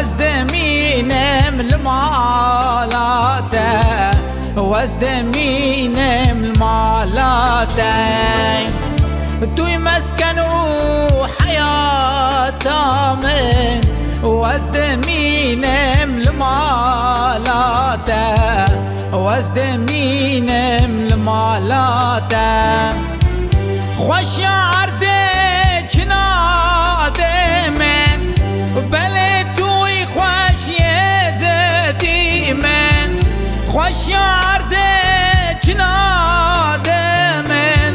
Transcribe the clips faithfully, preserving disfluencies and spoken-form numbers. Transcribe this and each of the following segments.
Ez dimînim li mala te, ez dimînim li mala te. Tu yî mesken û heyata min, ez dimînim li mala te, ez dimînim li mala te. Xweşiya erdê çina dê min, belê tu yî xweşiyê didî min. Xweşiya erdê çina dê min,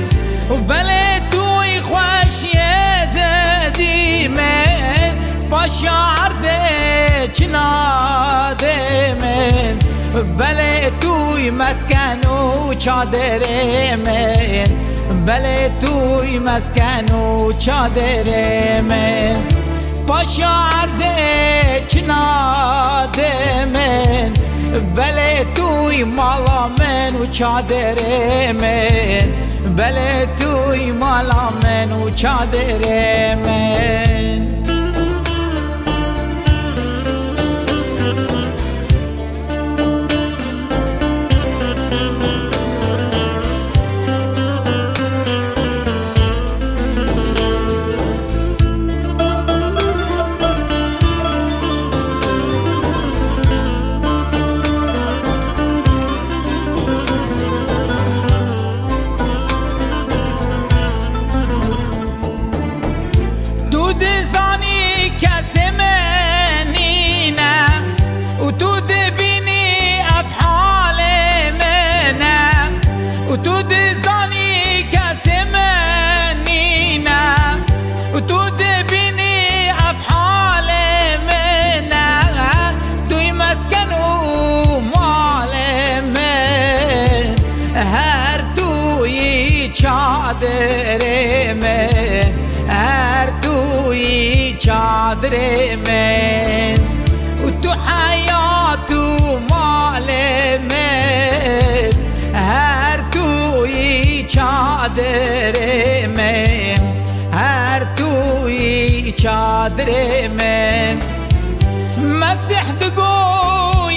belê tu yî xweşiyê didî min. Paşiya erdê çina dê min, belê tu yî mesken û çadirê min, belê tu yî mesken û çadirê min. Paşiya erdê çina dê min, belê tu yî mala min û çadirê min, belê tu yî mala min û çadirê min. Tu dizanî kesê min nîne û tu dibînî ev halê min e. Û tu dizanî kesê min nîne û tu dibînî ev halê min e. Tu yî mesken û malê min, her tu yî çadirê min, her tu yî çadirê min. Û tu heyat û malê min, her tu yî çadirê min, her tu yî çadirê min. Mesîh digo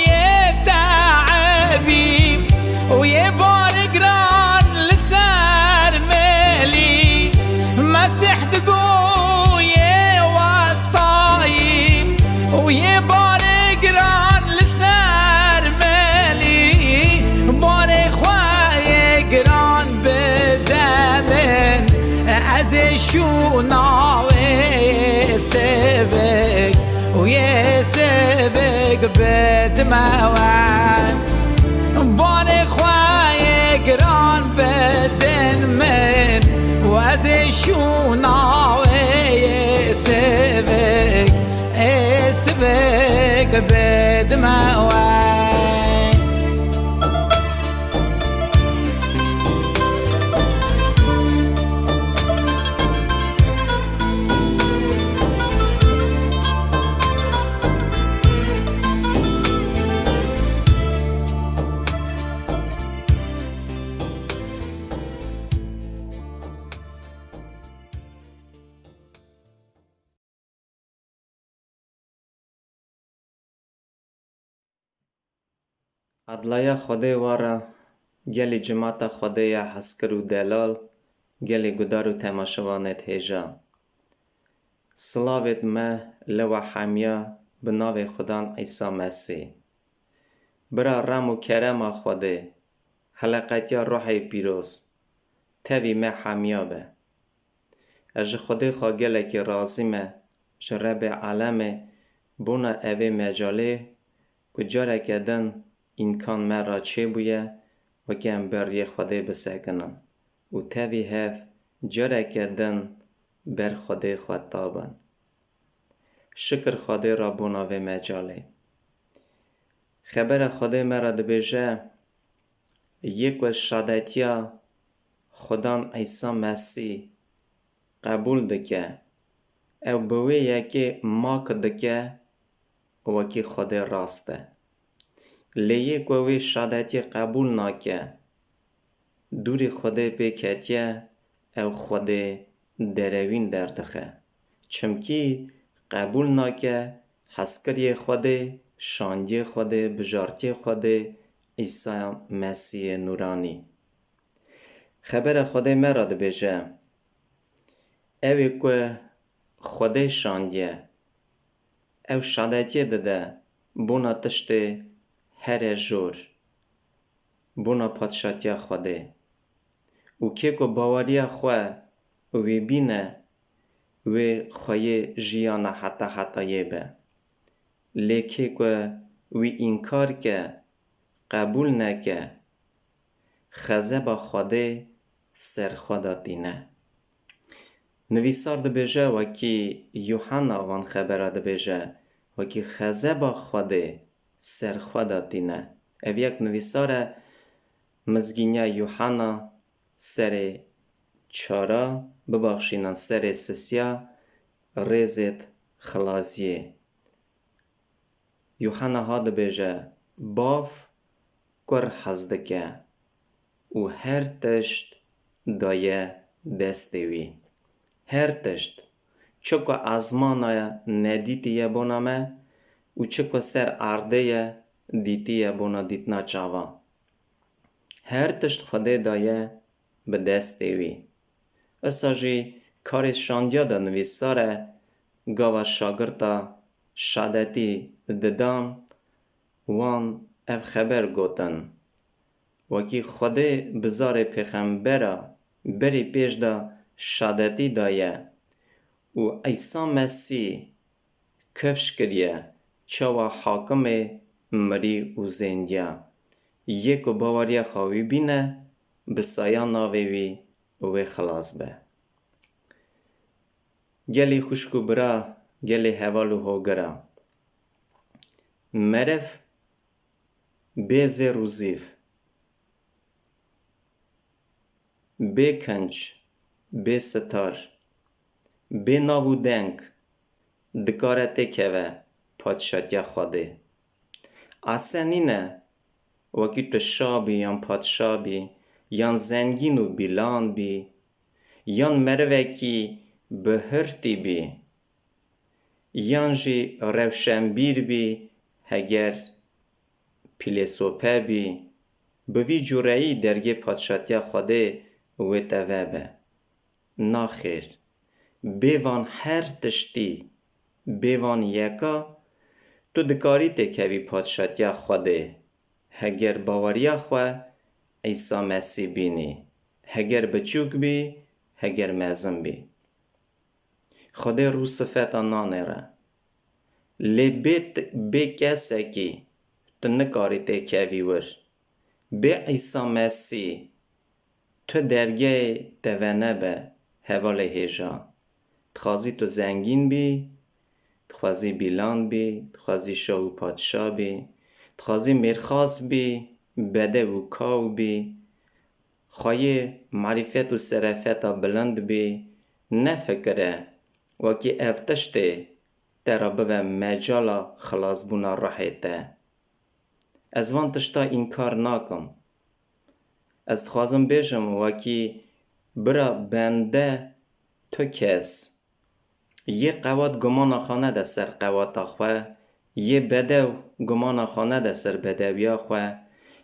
yê te'ebî û yê barê giran li ser mêlî. Mesîh digo yê westayî û yê barê giran li ser mêlî. Barê xwe yê giran bide min, ez ê şûna wê yê sêvik û yê sêvik bidime we. Barê xwe yê giran bidin min û ez ê şûna wê yê sêvik, ê sêvik bidime we. Adlaya Xwedê wara, gelî cimata Xwedê ya hezkir û delal, gelî gudar û temaşevanêt hêja. Silavêt me li we hemiya bi navê Xudan Îsa Mesîh. Bira rem û kerema Xwedê, heleqetiya Ruhê Pîroz, tevî me hemiya be. Ez ji Xwedê xwe gelekî razî me, ji Rebê Alemê bona evê mecalê ku careke din îmkan me re çêbûye weke em ber riyê Xwedê bisekinin û tevî hev careke din ber Xwedê xwe tabin. Şikir Xwedê re bona vê mecalê. Xebera Xwedê me re dibêje, yê ku şadetiya Xudan Îsa Mesîh qebûl dike, ew bi wê yekê mak dike, wekî Xwedê rast e. Lê yê ku wê şadetiyê qebûl nake, dûrî Xwedê pê ketiye, ew Xwedê derewîn derdixe. Çimkî qebûl nake, Hezkiriyê Xwedê, şandiyê Xwedê, bijartiyê Xwedê, Îsaya Mesîhê nûranî. Xebera Xwedê me re dibêje, ew ê ku Xwedê şandiye, ew şadetiyê dide bona tiştê herê jor, bona padşatiya Xwedê. Û kê ku baweriya xwe wî bîne, wê xweyê jiyana heta hetayê be. Lê kê ku wî înkar ke, qebûl neke, xezeba Xwedê ser xwe de tîne. Nivîsar dibêje, wekî Yuhanna van xebera dibêje, wekî xezeba Xwedê ser xwe de tîne. Ev yek nivîsar e, Mizgîniya Yuhanna serê çara, bibaxşînin, serê sisiya, rêzêt xilaziyê. Yuhanna ha dibêje, Bav kur hez dike û her tişt daye destê wî. Her tişt, çi ku ezmana ye nedîtî ye bona me û çi ku ser erdê ye dîtî ye bona dîtina çavan. Her tişt Xwedê daye bi destê wî. Esa jî karê şandiya de nivîsar e, gava şagirta şadetî didan, wan ev xeber gotin. Wekî Xwedê bi zarê pêxembera berî pêş de şadetî daye û Îsa Mesîh kifş kiriye çawa hakimê mirî û zêndiya. Yê ku baweriya xwe wî bîne, bi saya navê wî wê xilas be. Gelî xwişk û bira, gelî heval û hogira. Meriv bê zêr û zîv, bê kinc, bê sitar, bê nav û deng dikare têkeve padşatiya Xwedê. Ase nîne wekî tu şa bî yan padşa bî, yan zengîn û bîlan bî, yan merivekî bihurtî bî, yan jî rewşenbîr bî, heger pîlêsope bî, bi vî cureyî dergê padşatiya Xwedê wê te vebe. Naxêr, bê van her tiştî, bê van yeka, tu dikarî têkevî padşatiya Xwedê, heger baweriya xwe Îsa Mesîh bînî, heger biçûk bî, heger mezin bî. Xwedê rû sifeta nanêre. Lê bê t-, bê kesekî tu nikarî têkevî wir. Bê Îsa Mesîh tu dergehê te venebe, hevalê hêja. Dixwazî tu zengîn bî, dixwazî bîlan bî, dixwazî şah û padşa bî, dixwazî mêrxas bî, bedew û kaw bî, xweyê marîfet û serefeta bilind bî, nefikire wekî ev tiştê te re bibe mecala xilasbûna ruhê te. Ez van tişta înkar nakim. Ez dixwazim bêjim, wekî bira bende tu kes, yê qewat gumana xwe nede ser qewata xwe, yê bedew gumana xwe nede ser bedewiya xwe,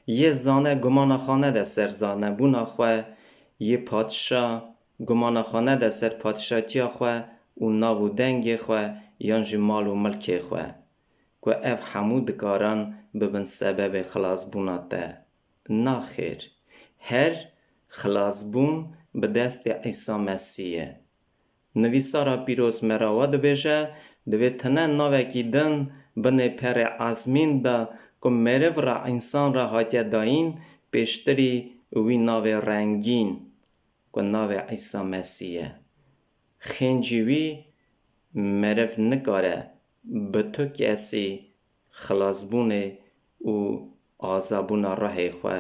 yê zane gumana xwe nede ser zanebûna xwe, yê padşa gumana xwe nede ser padşatiya xwe û nav û dengê xwe yan jî mal û milkê xwe, ku ev hemû dikarin bibin sebebê xilasbûna te. Naxêr, her xilasbûn bi destê Îsa Mesîh ye. Nivîsara pîroz me re wa dibêje, divê tune navekî din binê perê ezmîn de ku meriv re, însan re hatiye dayîn, pêştirî wî navê rengîn, ku navê Îsa Mesîh ye. Xêncî wî meriv nikare bi tu kesî xilasbûnê û azabûna ruhê xwe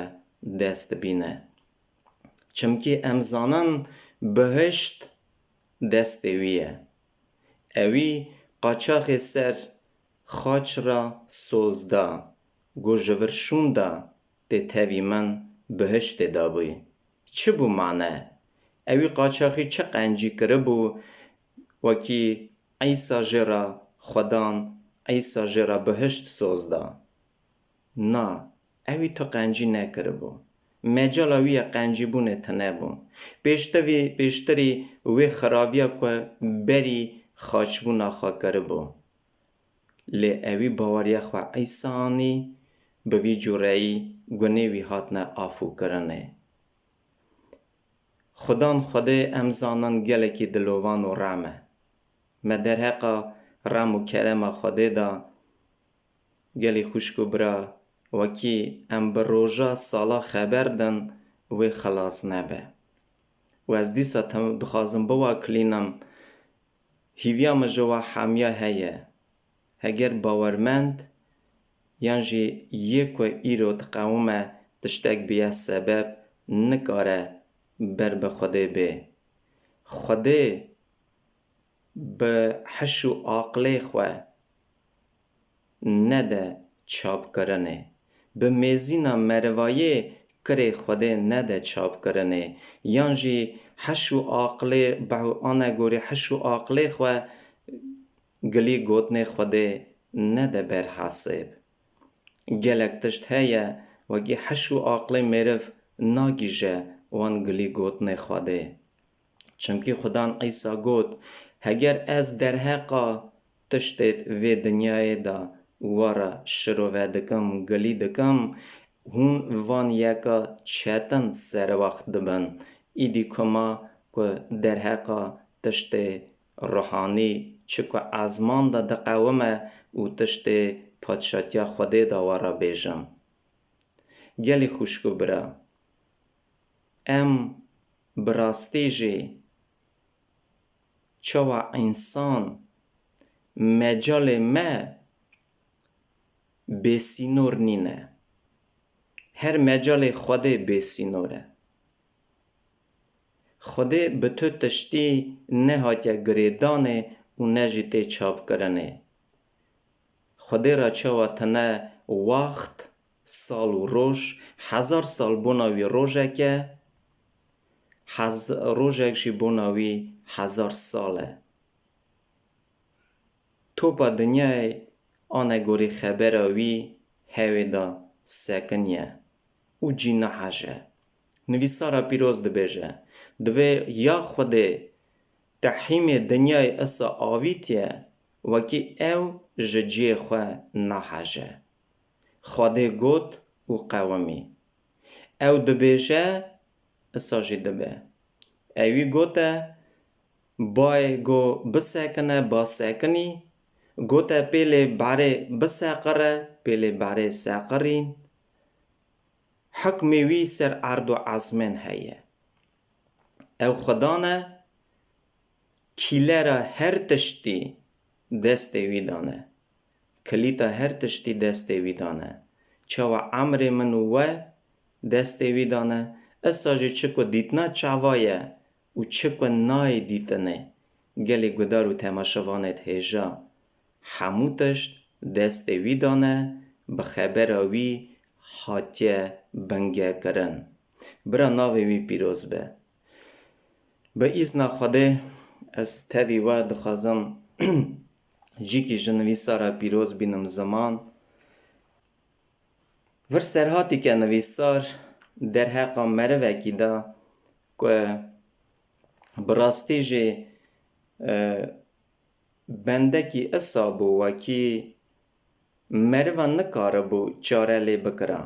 dest bîne. Çimkî em zanin bihişt destê wî ye. Ewî qaçaxê ser xaç re soz da, got, ji vir şûnda tê tevî min bihiştê dabûyî. Çi bû mane? Ewî qaçaxî çi qencî kiribû, wekî Îsa jê re Xwedan Îsa jê re bihişt soz da. Na, ewî tu qencî nekiribû. Mecala wî ya qencîbûnê tune bû. Pêştevî, pêştirî wê xirabiya ku berî xaçbûna xwe kiribû. Lê ewî baweriya xwe Îsa anî, bi vî cureyî gunê wî hatine afûkirinê. Xudan Xwedê em zanin gelekî dilovan û rem e. Me derheqa rem û kerema Xwedê de gelî xwişk û bira, wekî em bi roja sala xeber din wê xilas nebe. Û ez dîsa tem-, dixwazim biwa kilînim, hîviya min ji we hemiya heye. Heger bawermend yan jî yê ku îro diqewime tiştek biye sebeb, nikare ber bi Xwedê bê. Xwedê bi hiş û aqilê xwe nede çapkirinê. Bi mêzîna merivayê kirê Xwedê nede çapkirinê. Yan jî hiş û aqilê, behu anegorî hiş û aqilê xwe gilî gotinê Xwedê nede ber hesêb. Gelek tişt heye, wekî hiş û aqilê mêriv nagihîje wan gilî gotinê Xwedê. Çimkî Xudan Îsa got, heger ez derheqa tiştê vê dinyayê de we re şirove dikim, gilî dikim, hûn van yeka çetin serwext dibin. Îdî kuma ku derheqa tiştê ruhanî çi ku ezman de diqewime û tiştê padşatiya Xwedê de we re bêjim. Gelî xwişk û bira, em bi rastî jî çawa însan mecalê me bêsînor nîne. Her mecalê Xwedê bêsînor e. Xwedê bi tu tiştî nehatiye girêdanê û ne jî tê çapkirinê. Xwedê re çawa tine wext, sal û roj, hezar sal bona wî rojek e, hez-, rojek jî bona wî hezar sal e. Topa dinyayê anegorî xebera wî hewê de sekiniye û cî niheje. Nivîsara pîroz dibêje, divê ya Xwedê tehîmê dinyayê isa avîtiye, wekî ew ji cihê xwe naheje. Xwedê got û qewimî. Ew dibêje, isa jî dibe. Ewî gote, bayê go bisekine, ba sekinî, gote pêlê berê biseqire, pêlê berê seqirîn. Hukmê wî ser erd û ezmên heye. Ew Xudan e, kîlera her tiştî destê wî dane. Kilîta her tiştî destê wî dane. Çawa emrê min û we destê wî dane, isa jî çi ku dîtina çava ye û çi ku nayê dîtinê, gelî gudar û temaşevanêt hêja. Hemû tişt destê wî dane, bi xebera wî hatiye bingekirin. Bira navê wî pîroz be. Bi îzna Xwedê ez tevî we dixwazim cîkî ji nivîsara pîroz bînim ziman. Vir serhatî ke nivîsar derheqa merivekî da ku bi rastî jî, e, bendekî isa bû, wekî meriva nikaribû çare lê bikira.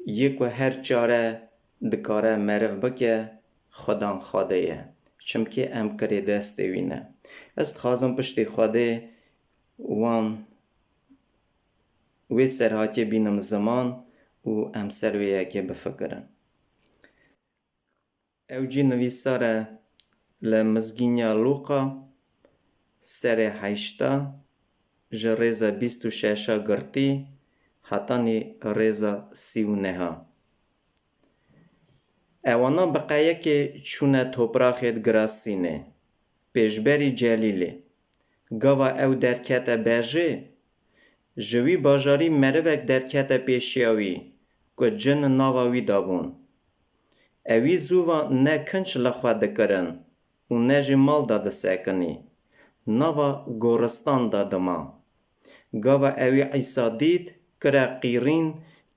Yê ku her çare dikare meriv bike, Xudan Xwedê ye. Çimkî em kirê destê wî ne. Ez dixwazim piştî Xwedê wan wê serhatiyê bînim ziman û em ser wê yekê bifikirin. Ew cî nivîsar e li Mizgîniya Lûqa, serê heşta, ji rêza bîst û şeşa girtî hetanî rêza sî û neha. Ewana bi qeyekê çûne topraxêd Girasînê, pêşberî Celîlê. Gava ew derkete berjê, ji wî bajarî merivek derkete pêşiya wî, ku cin nava wî de bûn. Ewî zû va ne kinç li xwe dikirin û ne jî mal de disekinî. Nava goristan de dima. Gava ewî Îsa dît, kire qîrîn,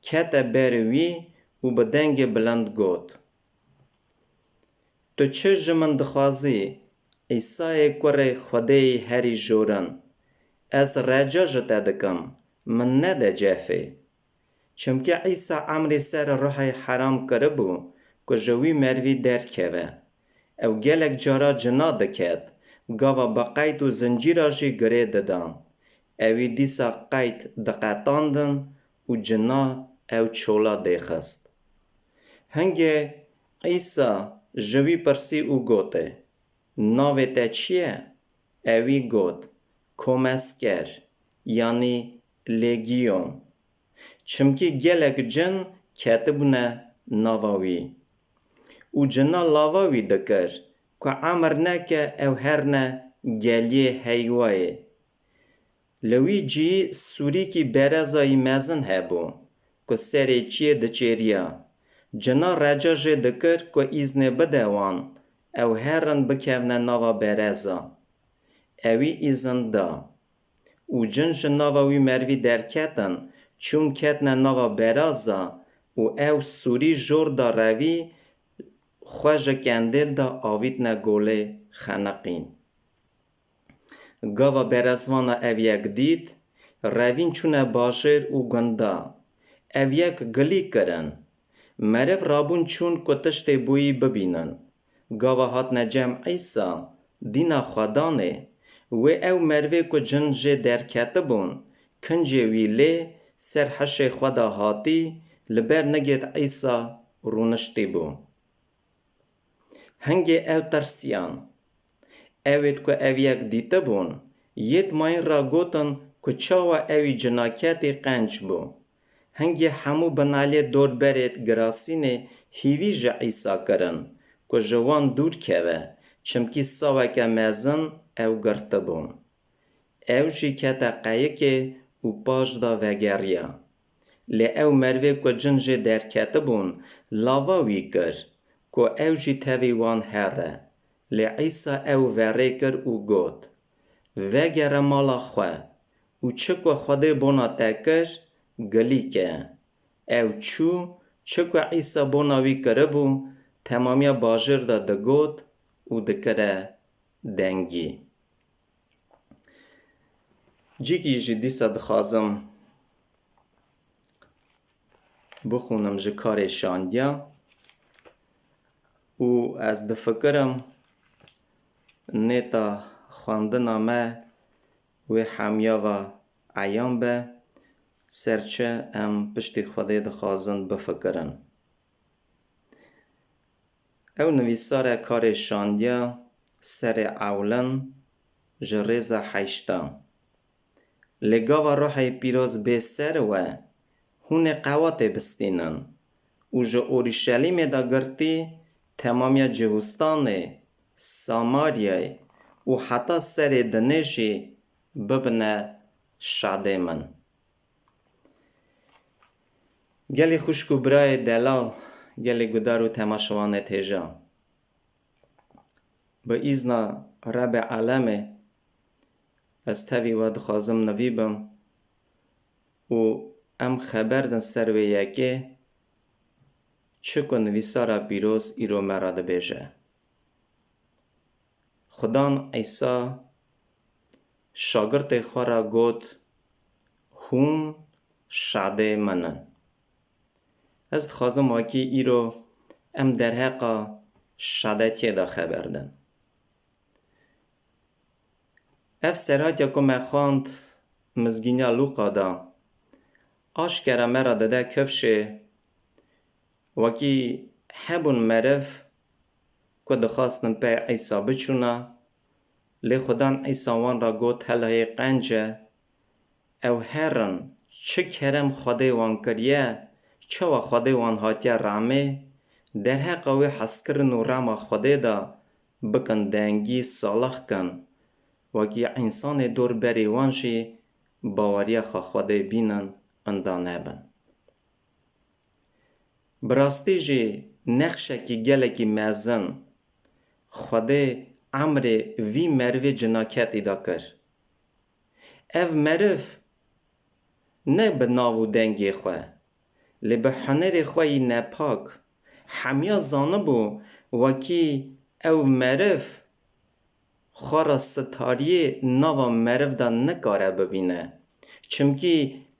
kete ber wî û bi dengê bilind got: "Tu çi ji min dixwazî, Îsayê kurê Xwedêyî herî jorin? Ez reca ji te dikim, min nede cefê." Çimkî Îsa emrî ser ruhê heram kiribû ku ji wî merivî derkeve. Ew gelek cara cina diket, gava bi qeyd û zincîra jî girê didan. Ewî dîsa qeyd diqetandin û cina ew çola dêxist. Hingê Îsa ji wî pirsî û gotê: "Navê te çi ye?" Ewî got: "Komesker", yanî Legiyon. Çimkî gelek cin ketibûne nava wî. Û cina lava wî dikir, ku emir neke ew herne geliyê heywa yê. Li wî cihî sûrîkî berezayî mezin hebû, ku serê çiyê diçêriya. Cina reca jê dikir, ku îznê bide wan, ew herin bikevne nava bereza. Ewî îzin da. Û cin ji nava wî merivî derketin, çûn ketine nava beraza û ew sûrî jor da revî, xwe ji kendêl da avîtine golê xeniqîn. Gava berezvana ev yek dît, revîn çûne bajêr û gunda. Ev yek gilî kirin. Meriv rabûn çûn ku tiştê bûyî bibînin. Gava hatine cem Îsa, dîna Xwedanê, wê ew merivê ku cin jê derketibûn, kincê wî lê ser hişê xwe de hatî, li ber nigêt Îsa rûniştîbû. Hingê ew tirsiyan. Ewêt ku ev yek dîtibûn, yêt mayîn ra gotin ku çawa ewî cinaketî qenc bû. Hingê hemû binalê dorberêt girasînê hîvî ji Îsa kirin, ku ji wan dûr keve, çimkî saweke mezin ew girtibûn. Ew jî kete qeyikê û paş da vegeriya. Lê ew merivê ku cin jê derketibûn, lava wî kir, ku ew jî tevî wan here. Lê Îsa ew verê kir û got: "Vegere mala xwe û çi ku Xwedê bona te kir, gilî ke." Ew çû, çi ku Îsa bona wî kiribû, temamiya bajêr de digot û dikire dengî. Cîkî jî dîsa dixwazim bixwînim ji karê şandiya û ez difikirim nêta xwendina me wê hemiya ve eyan be, ser çi em piştî Xwedê dixwazin bifikirin. Ew nivîsare karê şandiya serê ewlin ji rêza heşta. Lê gava Ruhê Pîroz bê ser we, hûn ê qewatê bistînin û ji Orîşelîmê de girtî temamiya Cihûstanê, Samaryayê û heta serê dinê jî bibine şadê min. Gelî xwişk û birayê delal, gelî gudar û temaşevanê hêja. Bi îzna Rebê Alemê ez tevî we dixwazim nivîbim û em xeber din ser wê yekê çi ku nivîsara pîroz îro me re dibêje. Xudan Îsa şagirtê xwe re got: "Hûn şadê min in." Ez dixwazim wekî îro em derheqa şadetiyê de xeber din. Ev serhatiya ku me xwend Mizgîniya Lûqa de, aşkera me re dide kifşê, wekî hebûn meriv ku dixwastin pey Îsa biçûna, lê Xudan Îsa wan re got: "Hela hê qenc e, ew herin, çi kerem Xwedê wan kiriye, çawa Xwedê wan hatiye remê, derheqa wê hezkirin û rema Xwedê de bikin dengî, salix kin, wekî însanê dor berî wan jî baweriya xwe Xwedê bînin, inda nebin." Bi rastî jî nexşekî gelekî mezin Xwedê emrê vî merivê cinaketî de kir. Ev meriv ne bi nav û dengê xwe, lê bi hunerê xwe yî nepak. Hemiya zanibû wekî ew meriv xwe re sitariyê nava meriv de nikare bibîne. Çimkî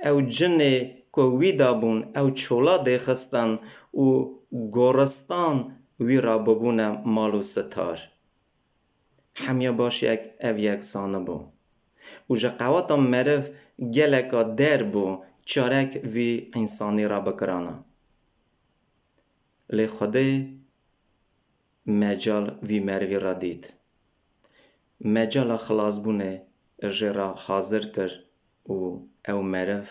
ew cinê ku wî de bûn, ew çola dêxistin û goristan wî re bibûne mal û sitar. Hemiya baş yek ev yek zanibû. Û ji qewata meriv geleka der bû, çarek vî însanî re bikirana. Lê Xwedê mecal vî merivî re dît. Mecala xilasbûnê jê re hazir kir û ew meriv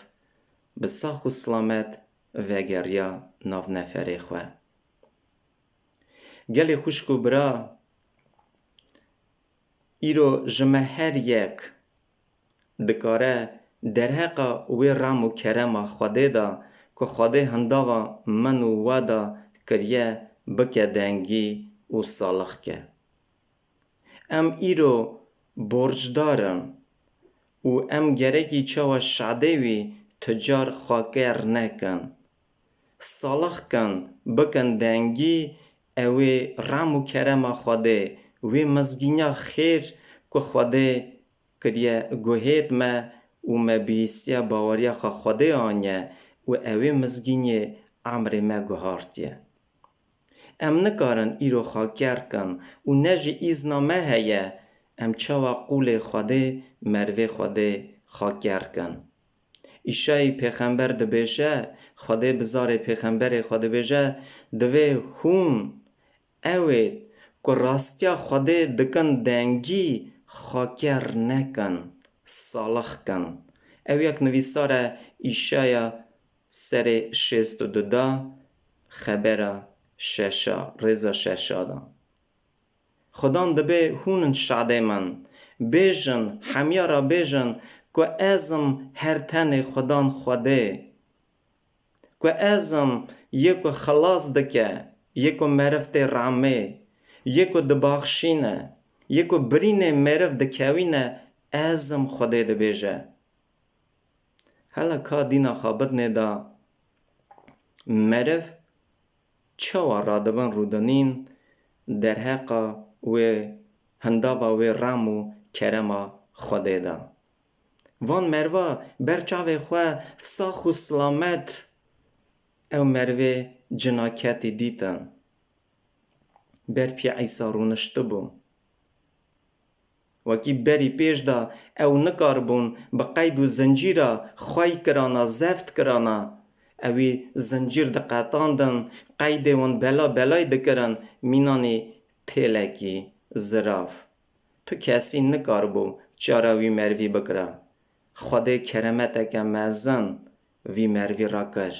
bi sax û silamet vegeriya nav neferê xwe. Gelê xwişk û bira, îro ji me her yek dikare derheqa wê rem û kerema Xwedê de ku Xwedê hindava min û we de kiriye, bike dengî û salix ke. Em îro borcdar in û em gerekî çawa şadê wî tu car xwe ker nekin. Salix kin, bikin dengî, ew ê rem û kerema Xwedê, wê mizgîniya xêr ku Xwedê kiriye guhêt me û me bihîstiye baweriya xwe Xwedê aniye û ew ê mizgîniyê emrê me guhartiye. Em nikarin îro xwe ker kin û ne jî îzna me heye em çawa qûlê Xwedê, merivê Xwedê xwe ker kin. Îşayî pêxember dibêje, Xwedê bi zarê pêxemberê xwe dibêje, divê hûn, ew ê ku rastiya Xwedê dikin dengî, xwe ker nekin, salix kin. Ew yek nivîsar e Îşaya serê şêst û du da, xebera şeşa, rêza şeşa da. Xudan dibê hûn in şadê min. Bêjin, hemiya re bêjin ku ez im her tenê Xudan Xwedê. Ku ez im yê ku xilas dike, yê ku meriv tê ramê, yê ku dibaxşîne, yê ku birînê meriv dikewîne, ez im Xwedê dibêje. Hela ka dîna xwe bidinê de meriv çawa radibin rûdinîn derheqa wê hindava wê rem û kerema Xwedê de. Van merva ber çavê xwe sax û silamet ew merivê cinaketî dîtin. Ber pî Îsa rûniştibû. Wekî berî pêş de ew nikaribûn bi qeyd û zincîra xwey kirana, zeft kirana. Ewî zincîr diqetandin, qeydê wan bela belay dikirin, mînanî têlekî zirav. Tu kesî nikaribû çara wî merivî bikira. Xwedê keremeteke mezin vî merivî re kir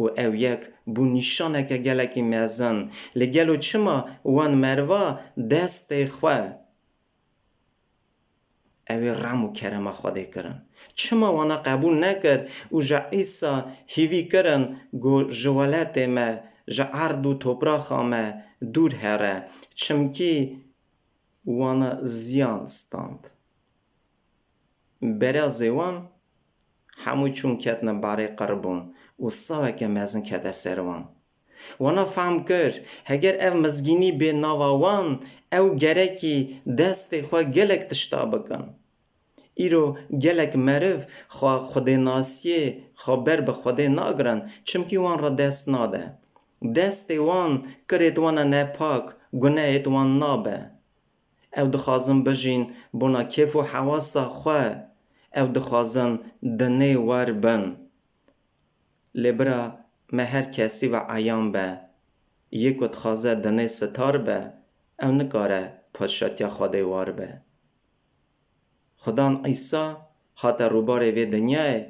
û ew yek bû nîşaneke gelekî mezin. Lê gelo çima wan merva destê xwe ew ê rem û kerema Xwedê kirin? Çima wana qebûl nekir û ji Îsa hîvî kirin ku ji welatê me, ji erd û topraxa me dûr here? Çimkî wana ziyan stand. Berazê wan hemû çûn ketine barê qir bûn û saweke mezin kete ser wan. Wana fehm kir, heger ev mizgînî bê nava wan, ew gerekî destê xwe gelek tişta bikin. Îro gelek meriv xwe xwedênasiyê xwe ber bi Xwedê nagirin, çimkî wan re dest nade. Destê wan kirêt wana nepak, gunehêt wan nabe. Ew dixwazin bijîn bona kêf û hewasa xwe, ew dixwazin dinê wer bin. Lê bira me her kesî ve eyan be, yê ku dixwaze dinê sitar be, ew nikare padşatiya Xwedê war be. Xudan Îsa hate rûbarê vê dinyayê,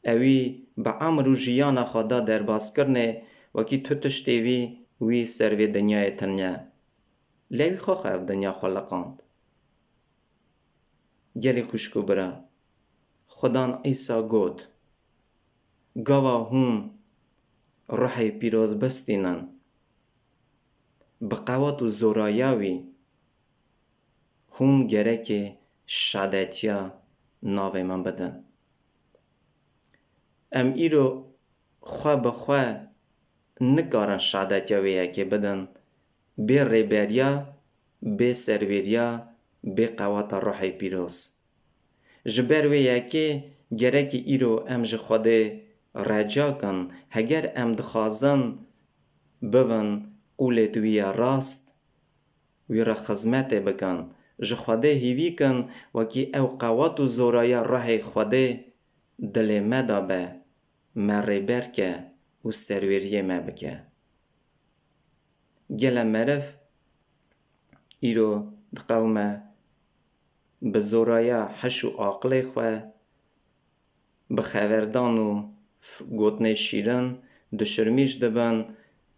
ewî bi emr û jiyana xwe da derbazkirinê, wekî tu tiştê vî wî ser vê dinyayê tune. Lê wî xwe xwe ev dinya xuliqand. Gelî xwişk û bira, Xudan Îsa got, gava hûn ruhê pîroz bistînin, bi qewat û zoraya wî hûn gerekê şadetiya navê min bidin. Em îro xwe bi xwe nikarin şadetiya wê yekê bidin bê rêberiya, bê serwêriya, bê qewata Ruhê Pîroz. Ji ber wê yekê gerekî îro em ji Xwedê reca kin, heger em dixwazin bibin qûlêt wî ya rast, wî re xizmetê bikin. Ji Xwedê hîvî kin, wekî ew qewat û zoraya Ruhê Xwedê dilê me de be, me rêber ke û serwêriyê me bike. Gele meriv îro diqewime bi zoraya hiş û aqilê xwe, bi xeverdan û f-, gotinê şîrin duşirmîş dibin,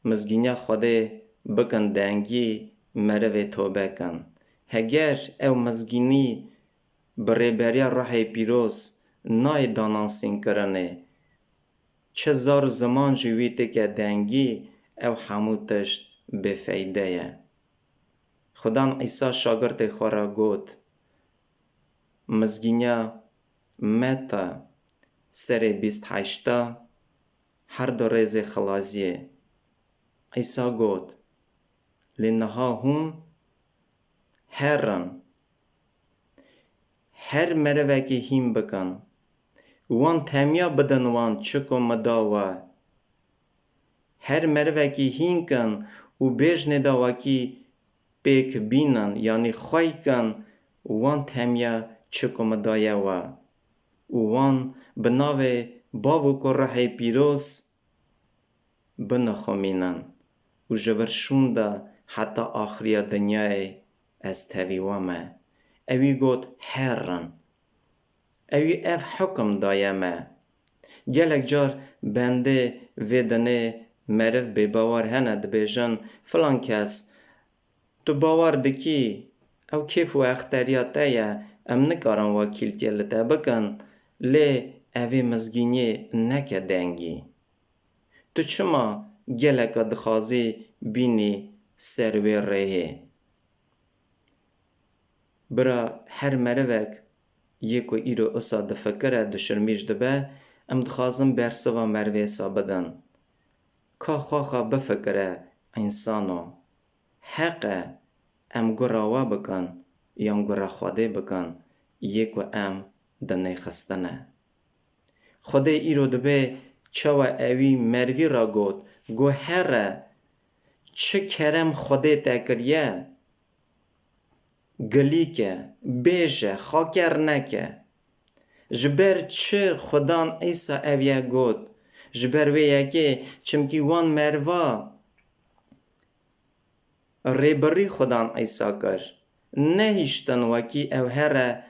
mizgîniya Xwedê bikin dengî, merivê tobe kin. Heger ew mizgînî bi rêberiya Ruhê Pîroz nayê danansînkirinê, çi zar û ziman jî wî têke dengî, ew hemû tişt bêfeyde ye. Xudan Îsa şagirtê xwe re got, Mizgîniya Meta serê bîst heşta, her du rêzê xilaziyê. Îsa got, Lê niha hûn herin, her merivekî hîn bikin, wan temiya bidin wan çi ku min da we. Her merivekî hîn kin û bêjnê de wekî pêk bînin, yanî xwey kin, wan temiya çi ku min daye we. Û wan bi navê Bav û Kurehê Pîroz binixumînin û ji vir şûnde heta axiriya dinyayê ez tevî we me. Ewî got, Herin. Ewî ev hukum daye me. Gelek car bendê vê dinê meriv bêbawer hene, dibêjin, Filan kes, tu bawer dikî, ew kêf û exteriya te ye, em nikarin wekîltiyê li te bikin, lê evê mizgîniyê neke dengî. Tu çima geleka dixwazî bînî ser wê rêyê? Bira, her merivek yê ku îro usa difikire, duşirmîş dibe, em dixwazin bersiva merivê sa bidin. Ka xwe xwe bifikire, însano, heq e em gura we bikin yan gura Xwedê bikin, yê ku em dinêxistine. Xwedê îro dibê çawa ewî merivî ra got, got, Here, çi kerem Xwedê te kiriye, gilî ke, bêje, xaker neke. Ji ber çi Xudan Îsa ev ye got? Ji ber wê yekê, çimkî wan meriva rêbirî Xudan Îsa kir. Nehiştin wekî ew here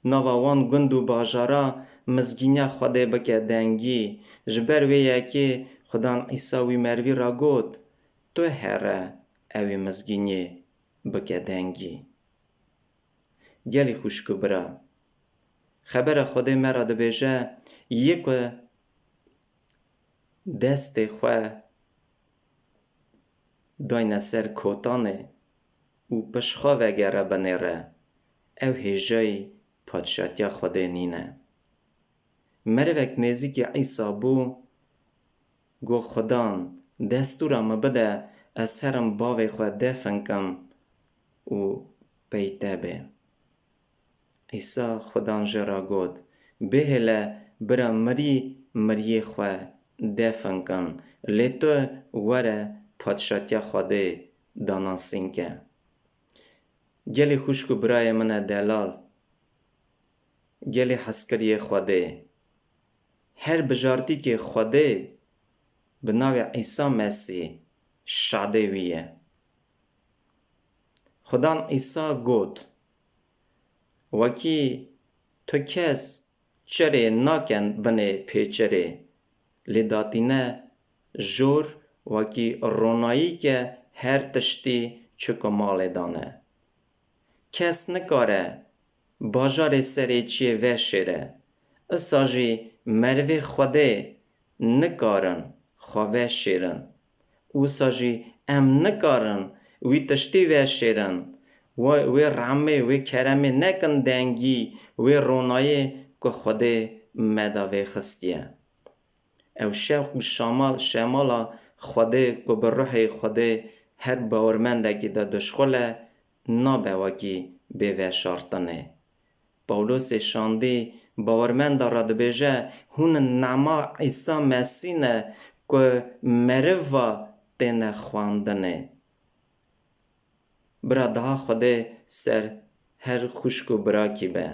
nava wan gund û bajara mizgîniya Xwedê bike dengî. Ji ber wê yekê Xudan Îsa wî merivî ra got, Tu here ewî mizgîniyê bike dengî. Gelî xwişk û bira, xebera Xwedê me re dibêje, yê ku destê xwe dayne ser kotanê û pişt xwe vegere binêre, ew hêjayî padşatiya Xwedê nîne. Merivek nêzîkî Îsa bû, got, Xudan, destûra min bide, ez herim bavê xwe defin kim û pey te bê. Îsa Xudan jê re got, Bihêle bira mirî miriyê xwe defin kin, lê tu were padşatiya Xwedê danasîn ke. Gelî xwişk û birayê min e delal, gelî hezkiriyê Xwedê. Her bijartîkê Xwedê bi navê Îsa Mesîh şadê wî ye. Xudan Îsa got, Wekî tu kes çirê naken binê pêçirê, lê datîne jor wekî ronayî ke her tiştî çik û malê dane. Kes nikare bajarê serê çiyê veşêre, isa jî merivê Xwedê nikarin xwe veşêrin. Wisa jî em nikarin wî tiştî veşêrin. Wê, wê rehmê, wê keremê nekin dengî wê ronayê ku Xwedê me de vêxistiye. Ew şewq û şamal, şemala Xwedê ku bi ruhê Xwedê her bawermendekî de dişxule, nabe wekî bê veşartinê. Pawlosê şandî bawermenda re dibêje, hûn nema Îsa Mesîh ne ku meriva têne xwendinê. Bira daha Xwedê ser her xwişk û birakî be.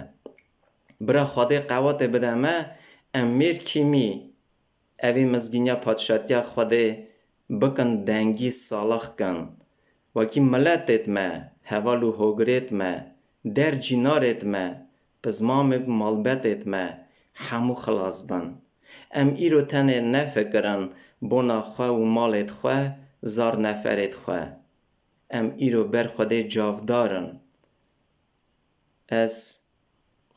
Bira Xwedê qewatê bide me, em mêr kîmî evê mizgîniya padşatiya Xwedê bikin dengî salax kin. Wekî miletêt me, heval û hogirêt me, der cînarêt me, pizmamê malbetêt me, hemû xilas bin. Em îro tenê nefikirin bona xwe û malêt xwe, zar neferêt xwe. Em îro ber Xwedê cavdar in. Ez,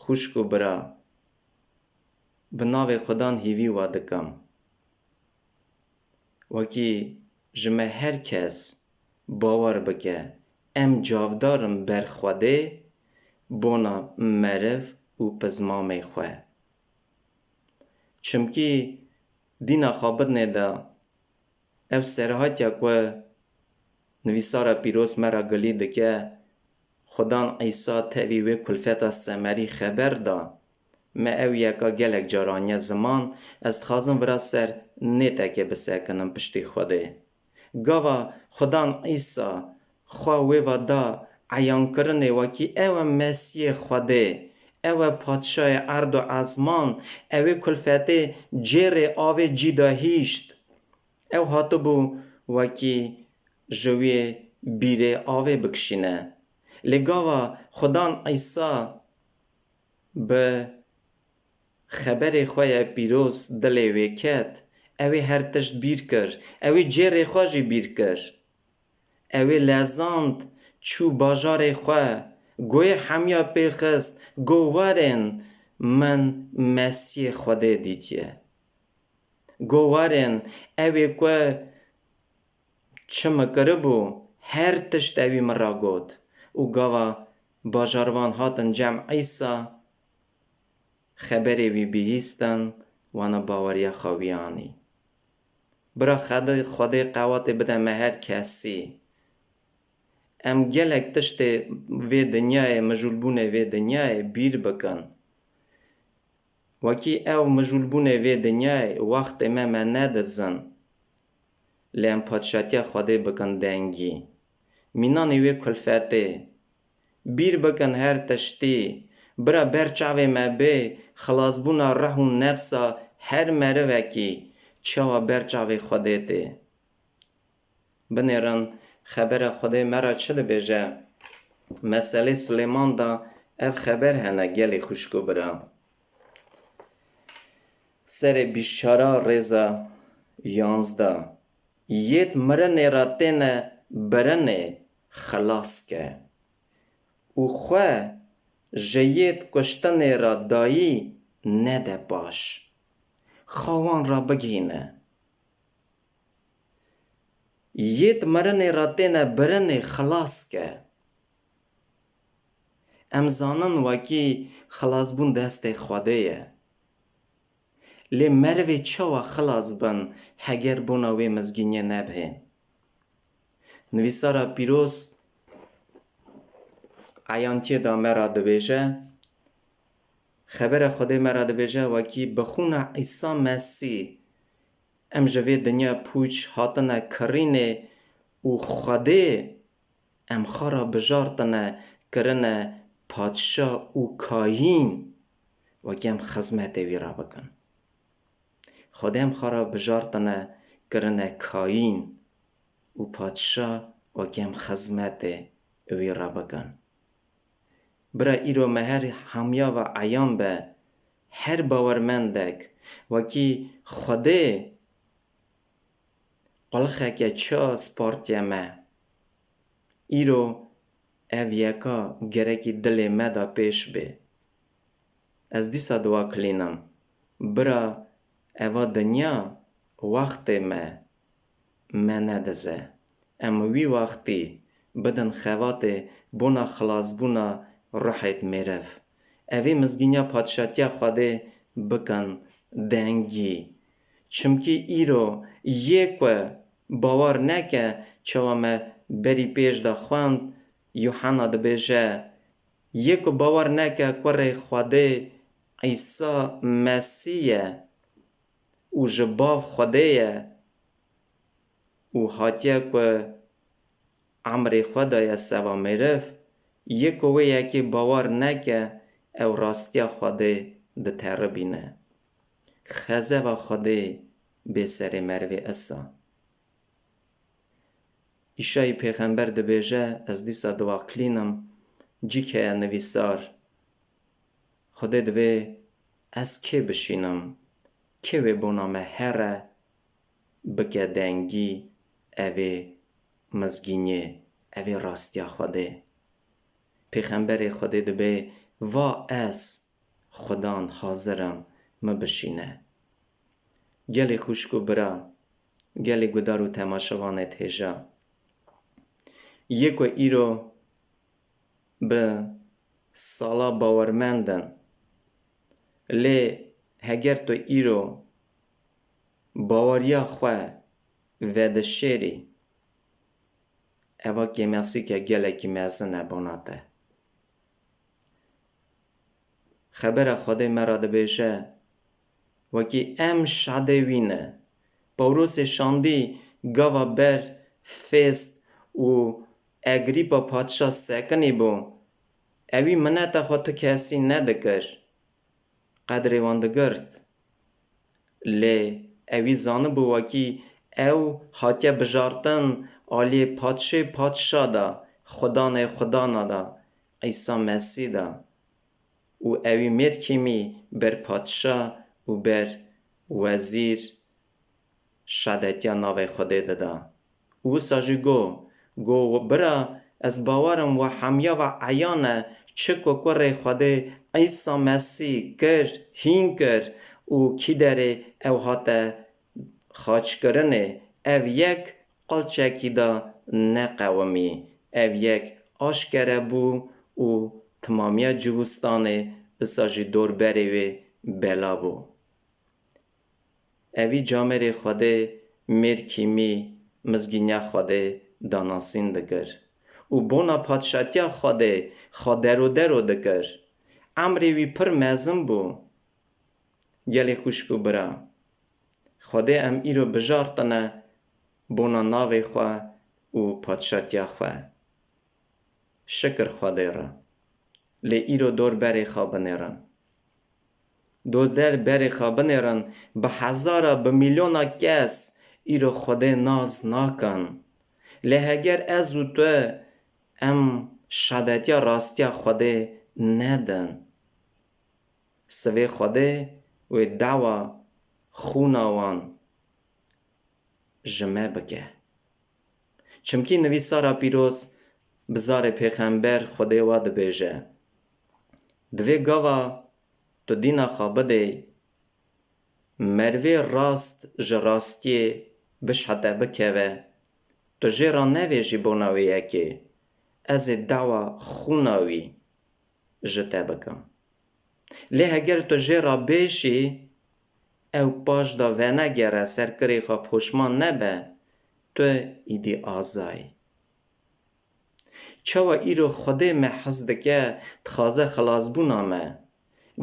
xwişk û bira, bi navê Xudan hîvî we dikim. Wekî ji me her kes bawer bike, em cavdar in ber Xwedê bona meriv û pizmamê xwe. Çimkî dîna xwe bidinê de ev serhatiya ku nivîsara pîroz me re gilî dike, Xudan Îsa tevî wê kulfeta semerî xeber da. Me ew yeka gelek car aniye ziman, ez dixwazim vira ser nêtekê bisekinim piştî Xwedê. Gava Xudan Îsa xwe wê va da eyankirinê wekî ew e Mesiyê Xwedê, ew e Padşayê erd û ezman, ew ê kulfetê cêrê avê cî de hîşt. Ew hatibû wekî ji wê bîrê avê bikişîne. Lê gava Xudan Îsa bi xeberê xwe ye pîroz dilê wê ket, ew ê her tişt bîr kir, ew ê cêrê xwe jî bîr kir. Ew ê lezand, çû bajarê xwe, goyê hemiya pê xist, got, "Werin, min Mesiyê Xwedê dîtiye." Got, "Werin, ew ê ku çi min kiribû, her tişt ewî min re got." Û gava bajarvan hatin cem Îsa, xeberê wî bihîstin, wana baweriya xwe wî anî. Bira Xwedê, Xwedê qewatê bide me her kesî. Em gelek tiştê vê dinyayê, mijûlbûnê vê dinyayê bîr bikin. Wekî ew mijûlbûnê vê dinyayê wextê me me nedizin. Lê em padşatiya Xwedê bikin dengî. Mînanê wê kulfetê. Bîr bikin her tiştî. Bira ber çavê me bê, xilasbûna rih û nefsa her merivekî çawa ber çavê Xwedê tê. Binêrin, xebera Xwedê me re çi dibêje? Meselê Silêman de ev xeber hene gelê xwişk û bira. Serê bîst çara rêza yanzdeh. Yêt mirinê re têne birinê xilas ke û xwe ji yêt kuştinê re dayî nede paş. Xwe wan re bigihîne. Yêt mirinê re têne birinê xilas ke. Em zanin wekî xilasbûn destê Xwedê ye. Lê merivê çawa xilas bin heger bona wê mizgîniyê nebihê? Nivîsara pîroz eyantiyê da me re dibêje, xebera Xwedê me re dibêje, wekî bi xûna Îsa Mesîh em ji vê dinya pûç hatine kirînê û Xwedê em xwe re bijartine, kirine padşa û kayîn, wekî em xizmetê wî re bikin. Xwedê em xwe re bijartine, kirine kayîn û padşa, wekî em xizmetê wî re bikin. Bira îro me her hemiya ve eyan be, her bawermendek, wekî Xwedê qulixeke çi spartiye me. Îro ev yeka gerekî dilê me de pêş bê. Ez dîsa dua kilînim. Bira eva dinya wextê me, me nedize. Em wî wextî bidin xevatê bona xilasbûna ruhêt mêriv. Evê mizgîniya padşatiya Xwedê bikin dengî. Çimkî îro yê ku bawer neke, çawa me berî pêş de xwend, Yuhanna dibêje, yê ku bawer neke Kurê Xwedê Îsa Mesîh ye û ji Bav Xwedê ye û hatiye ku emrê xwe daye seva meriv, yê ku wê yekê bawer neke, ew rastiya Xwedê diteribîne. Xezeva Xwedê bê serê merivê Îsa. Îşayî pêxember dibêje, ez dîsa diwaqilînim, cîk heye nivîsar, Xwedê divê ez kê bişînim, kê wê bona me here, bike dengî, ev ê mizgîniyê, ev ê rastiya Xwedê. Pêxemberê Xwedê dibê, va ez Xudan hazir im, min bişîne. Gelê xwişk û bira, gelê gudar û temaşevanê hêja. Yê ku îro bi sala bawermend in, lê heger tu îro baweriya xwe vedişêrî, eva kêmasîke gelekî mezin e bona te. Xebera Xwedê me re dibêje, wekî em şadê wî ne. Pawrosê şandî gava ber Fêst û Egrîpa padşa sekinî bû. Ewî mineta xwe tu kesî nedikir. Qedrê wan digirt. Lê ewî zanibû wekî ew hatiye bijartin aliyê Padşê padşa de, Xudanê xudana de, Îsa Mesîh de. Û ewî mêrkîmî ber padşa û ber wezîr şadetiya navê Xwedê dida. Û wisa jî got, got, bira, ez bawer im we hemiya ve eyan e, çi ku kurê Xwedê Îsa Mesîh kir, hîn kir û kî derê ew hate xaçkirinê, ev yek qilçekî de neqewimî, ev yek aşkere bû û timamiya Ciwistanê, isa jî dorberê wê bela bû. Evî camêrê Xwedê mêrkîmî mizgîniya Xwedê danasîn dikir û bona padşatiya Xwedê xwe dero dero dikir. Emrê wî pir mezin bû. Gelê xwişk û bira, Xwedê em îro bijartine bona navê xwe û padşatiya xwe. Şikir Xwedê re. Lê îro dor berê xwe binêrin. Dor der berê xwe binêrin, bi hezara, bi milyona kes îro Xwedê nas nakin. Lê heger ez û tu em şadetiya rastiya Xwedê nedin, sivê Xwedê wê dawa xûna wan ji me bike. Çimkî nivîsara pîroz bi zarê pêxember Xwedê wa dibêje, divê gava tu dîna xwe bidê, merivê rast ji rastiyê bişhete bikeve, tu jê re nevêjî bona wê yekê, ez ê dawa xûna wî ji te bikim. Lê heger tu jê re bêjî, ew paş de venegere, ser kirê xwe poşman nebe, tu îdî aza yî. Çawa îro Xwedê me hez dike, dixwaze xilasbûna me?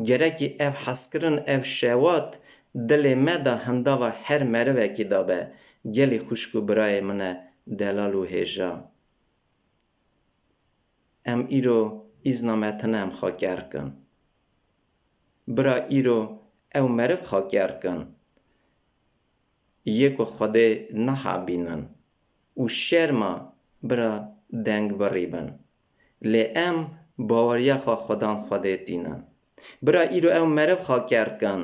Gerekî ev hezkirin, ev şewat dilê me de hindava her merivekî de be, gelî xwişk û birayê min e, delal û hêja. Em îro îzna me tine em xwe ker kin. Bira îro ew meriv xwe ker kin. Yê ku Xwedê niha bînin û şerma bira deng birî bin. Lê em baweriya xwe Xudan Xwedê tînin. Bira îro ew meriv xwe ker kin.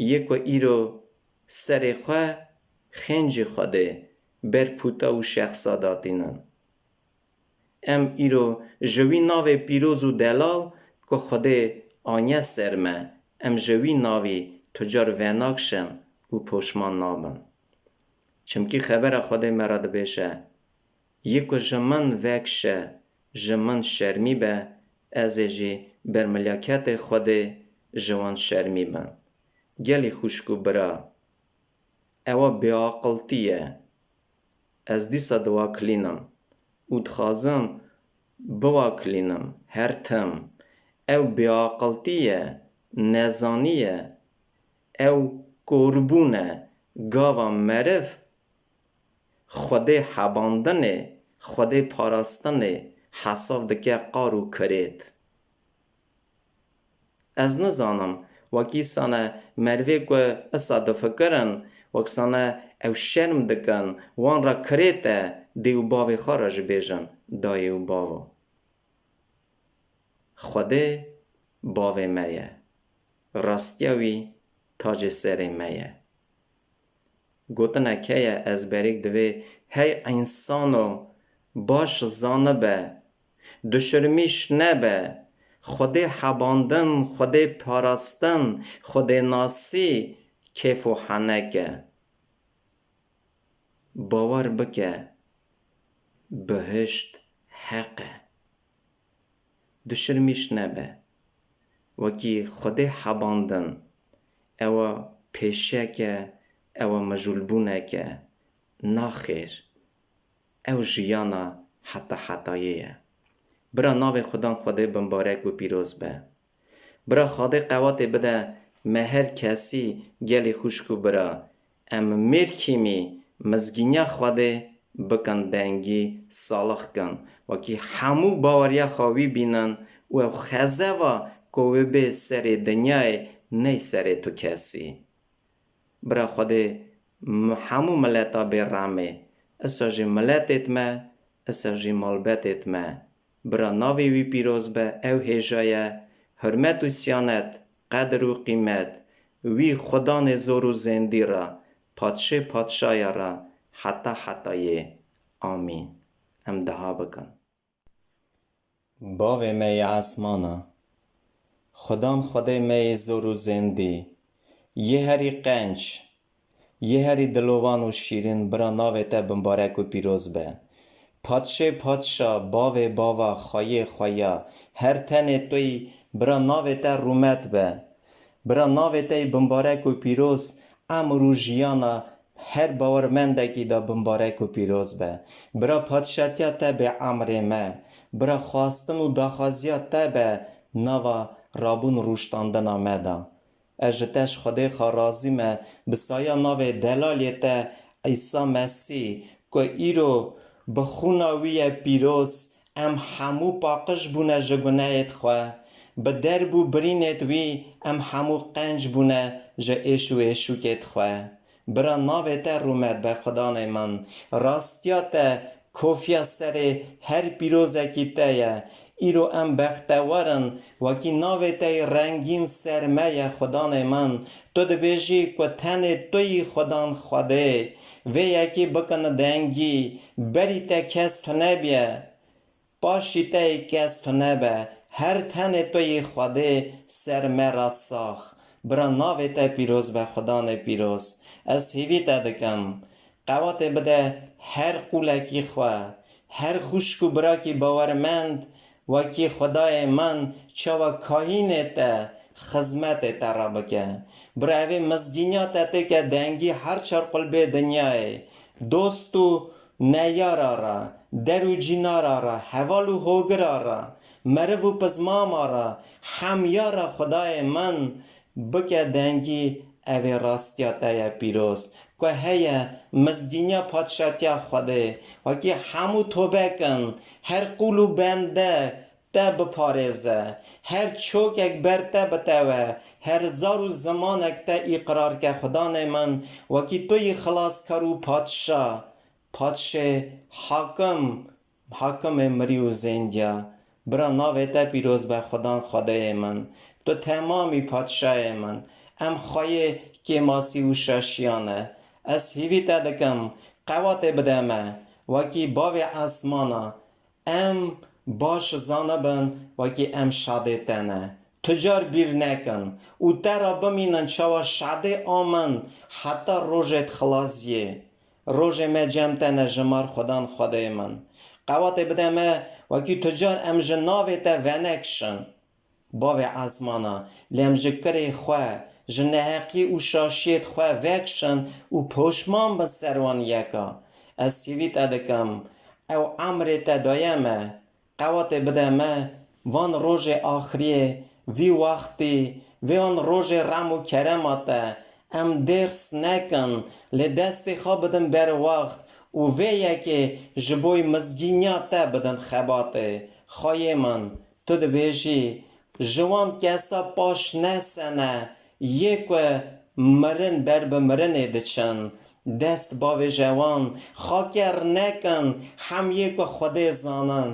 Yê ku îro serê xwe xêncî Xwedê ber pûta û şexsa datînin. Em îro ji wî navê pîroz û delal ku Xwedê aniye ser me, em ji wî navî tu car venakşin û poşman nabin. Çimkî xebera Xwedê me re dibêje, Yê ku ji min vekişe, ji min şermî be, ez ê jî ber milaketê Xwedê ji wan şermî bim. Gelî xwişk û bira, ewa bêaqiltî ye. Ez dîsa diwakilînim û dixwazim biwakilînim her tim. Ew bêaqiltî ye, nezanî ye. Ew korbûn e. Gava meriv Xwedê hebandinê, Xwedê parastinê hesab dike qar û kirêt. Ez nizanim, wekî sane merivê ku esa difikirin, wek sane ew şerm dikin, wan re kirêt e dê û bavê xwe re jî bêjin dayê û bavo. Xwedê bavê me ye. Rastiya wî tacê serê me ye. Gotinek heye, ezberîk divê: hey însano, baş zanibe, duşirmîş nebe, Xwedê hebandin, Xwedê parastin, Xwedê nasî kêf û henek e. Bawer bike, bihişt heq e. Duşirmîş nebe. Wekî Xwedê hebandin, ewa pêşek e, ewa mijûlbûnek e. Naxêr. Ew jiyana heta hetayê ye. Bira navê Xudan Xwedê bimbarek û pîroz be. Bira Xwedê qewatê bide me her kesî, gelî xwişk û bira. Em mêrkîmî mizgîniya Xwedê bikin dengî, salix kin. Wekî hemû baweriya xwe wî bînin û ew xezeva ku wê bê serê dinyayê ney serê tu kesî. Bira Xwedê m-, hemû mileta bê rehmê. Isa jî miletêt me, isa jî malbetêt me. Bira navê wî pîroz be, ew hêja ye, hurmet û siyanet, qedir û qîmet, wî Xudanê zor û zêndî re, padşê padşaya re, heta hetayê. Amîn. Em duha bikin. Bavê me yê esmana, Xudan Xwedê me yê zor û zêndî, yê herî qenc, yê herî dilovan û şîrîn, bira navê te bimbarek û pîroz be. Padşê padşa, bavê bava, xweyê xweya, her tenê tu yî, bira navê te rûmet be. Bira navê te yî bimbarek û pîroz, emr û jiyana her bawermendekî de bimbarek û pîroz be. Bira padşatiya te bê emrê me. Bira xwastin û daxwaziya te be nava rabûn rûştandina me de. Ez ji te ji Xwedê xwe razî me, bi saya navê delalê te Îsa Mesîh, ku îro bi xûna wî ye pîroz, em hemû paqij bûne ji gunehêt xwe. Bi derb û birînêt wî em hemû qenc bûne ji êş û êşûkêt xwe. Bira navê te rûmet be Xudanê min. Rastiya te kofiya serê her pîrozekî te ye. Îro em bextewar in, wekî navê te yî rengîn ser me ye Xudanê min. Tu dibêjî ku tenê tu yî Xudan Xwedê. Vê yekê bikin dengî, berî te kes tune bîye. Paşî te yê kes tune be, her tenê tu yê Xwedê ser me re sax. Bira navê te pîroz be, Xudanê pîroz. Ez hêvî te dikim, qewatê bide her qûlekî xwe, her xwişk û birakî bawermend wekî Xwedayê min çawa kahînê te xizmetê te re bike. Bira evê mizgîniya te têke dengî her çar qulbê dinyayê. Dost û neyara re, der û cînara re, heval û hogira re, meriv û pizmama re, hemya re Xwedayê min bike dengî, evê rastiya te ye pîroz. Ku heye mizgîniya padşatiya Xwedê, wekî hemû tobe kin, her qûl û bende te biparêze, her çokek ber te bitewe, her zar û zimanek te îqrar ke Xudanê min, wekî tu yî xilaskar û padşa, padşê hakim, hakimê mirî û zêndiya. Bira navê te pîroz be Xudan Xwedêyê min. Tu temamî padşayê min. Em xweyê kêmasî û şaşiya ne. Ez hîvî te dikim, qewatê bide me, wekî bavê esmana. Em baş zanibin, wekî em şadê te ne. Tu car bîr nekin û te re bimînin çawa şadê a min heta rojê dixilaziyê. Rojê me cem te ne ji mar Xudan Xwedê min. Qewatê bide me, wekî tu car em ji navê te venekişin. Bavê esmana, lê em ji kirê xwe, ji neheqî û şaşiyêd xwe vekişin û poşman bin ser wan yeka. Ez hîvî te dikim, ew emrê te daye me, qewatê bide me, van rojê axiriyê, vî wextî, vê an rojê rem û kerema te, em dêrs nekin, lê destê xwe bidin ber wext û vê yekê ji boy mizgîniya te bidin xebatê. Xweyê min, tu dibêjî, ji wan kesa paş nesene, yê ku mirin ber bi mirinê diçin. Dest bavêje wan, xaker nekin, hem yê ku Xwedê zanin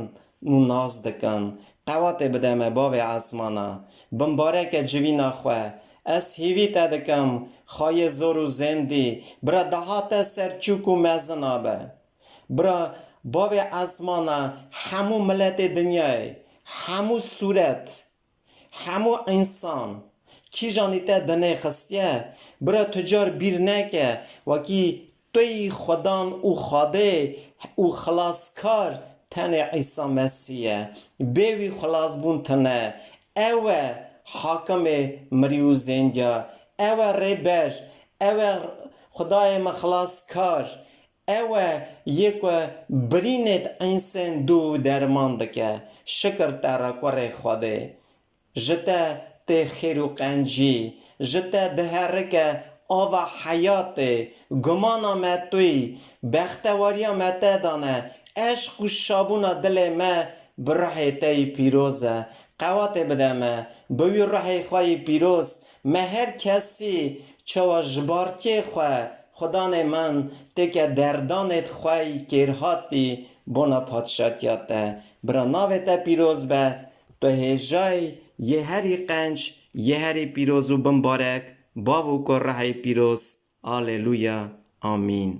û nas dikin. Qewatê bide me, bavê ezmana. Bimbareke civîna xwe. Ez hîvî te dikim, xayê zor û zêndî, bira dihate ser çûk û mezina be. Bira, bavê ezmana, hemû miletê dinyayê, hemû sûret, hemû însan, kîjanî te dinê xistiye, bira tu car bîr neke, wekî tu yî Xudan û Xwedê û Xilaskar tenê Îsa Mesîh ye. Bê wî xilasbûn tune. Ew e hakimê mirî û zêndiya. Ew e rêber. Ew e Xwedayê me xilaskar. Ew e yê ku birînêd însên dû û derman dike. Şikir te re kurê Xwedê. Ji te tê xêr û qencî, ji te diherike ava heyatê, gumana me tu yî, bextewariya me te dane, eşq û şabûna dilê me bi ruhê te yî pîroz e. Qewatê bide me, bi wî ruhê xwe yî pîroz, me her kesî çawa ji bartiyê xwe, Xudanê min, têke derdanêd xwe yî kêrhatî bona padşatiya te. Bira navê te pîroz be, tu hêjayî yê herî qenc, yê herî pîroz û bimbarek, Bav û Kur Ruhê Pîroz. Aleluya. Amîn.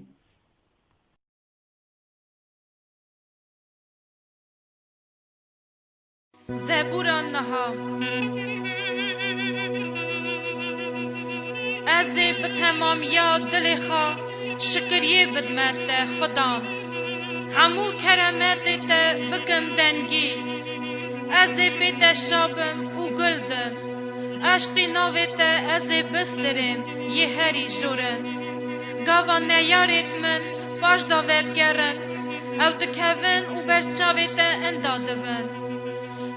Zebûra niha. Ez ê bi temamiya dilê xwe şikiriyê bidme te Xudan. Hemû keremetê te bikim dengî. Ez ê pê te şa bim û gul dim. Eşqî navê te ez ê bistirêm yê herî jorin. Gava neyarêd min paş de vegerin, ew dikevin û ber çavê te inda dibin.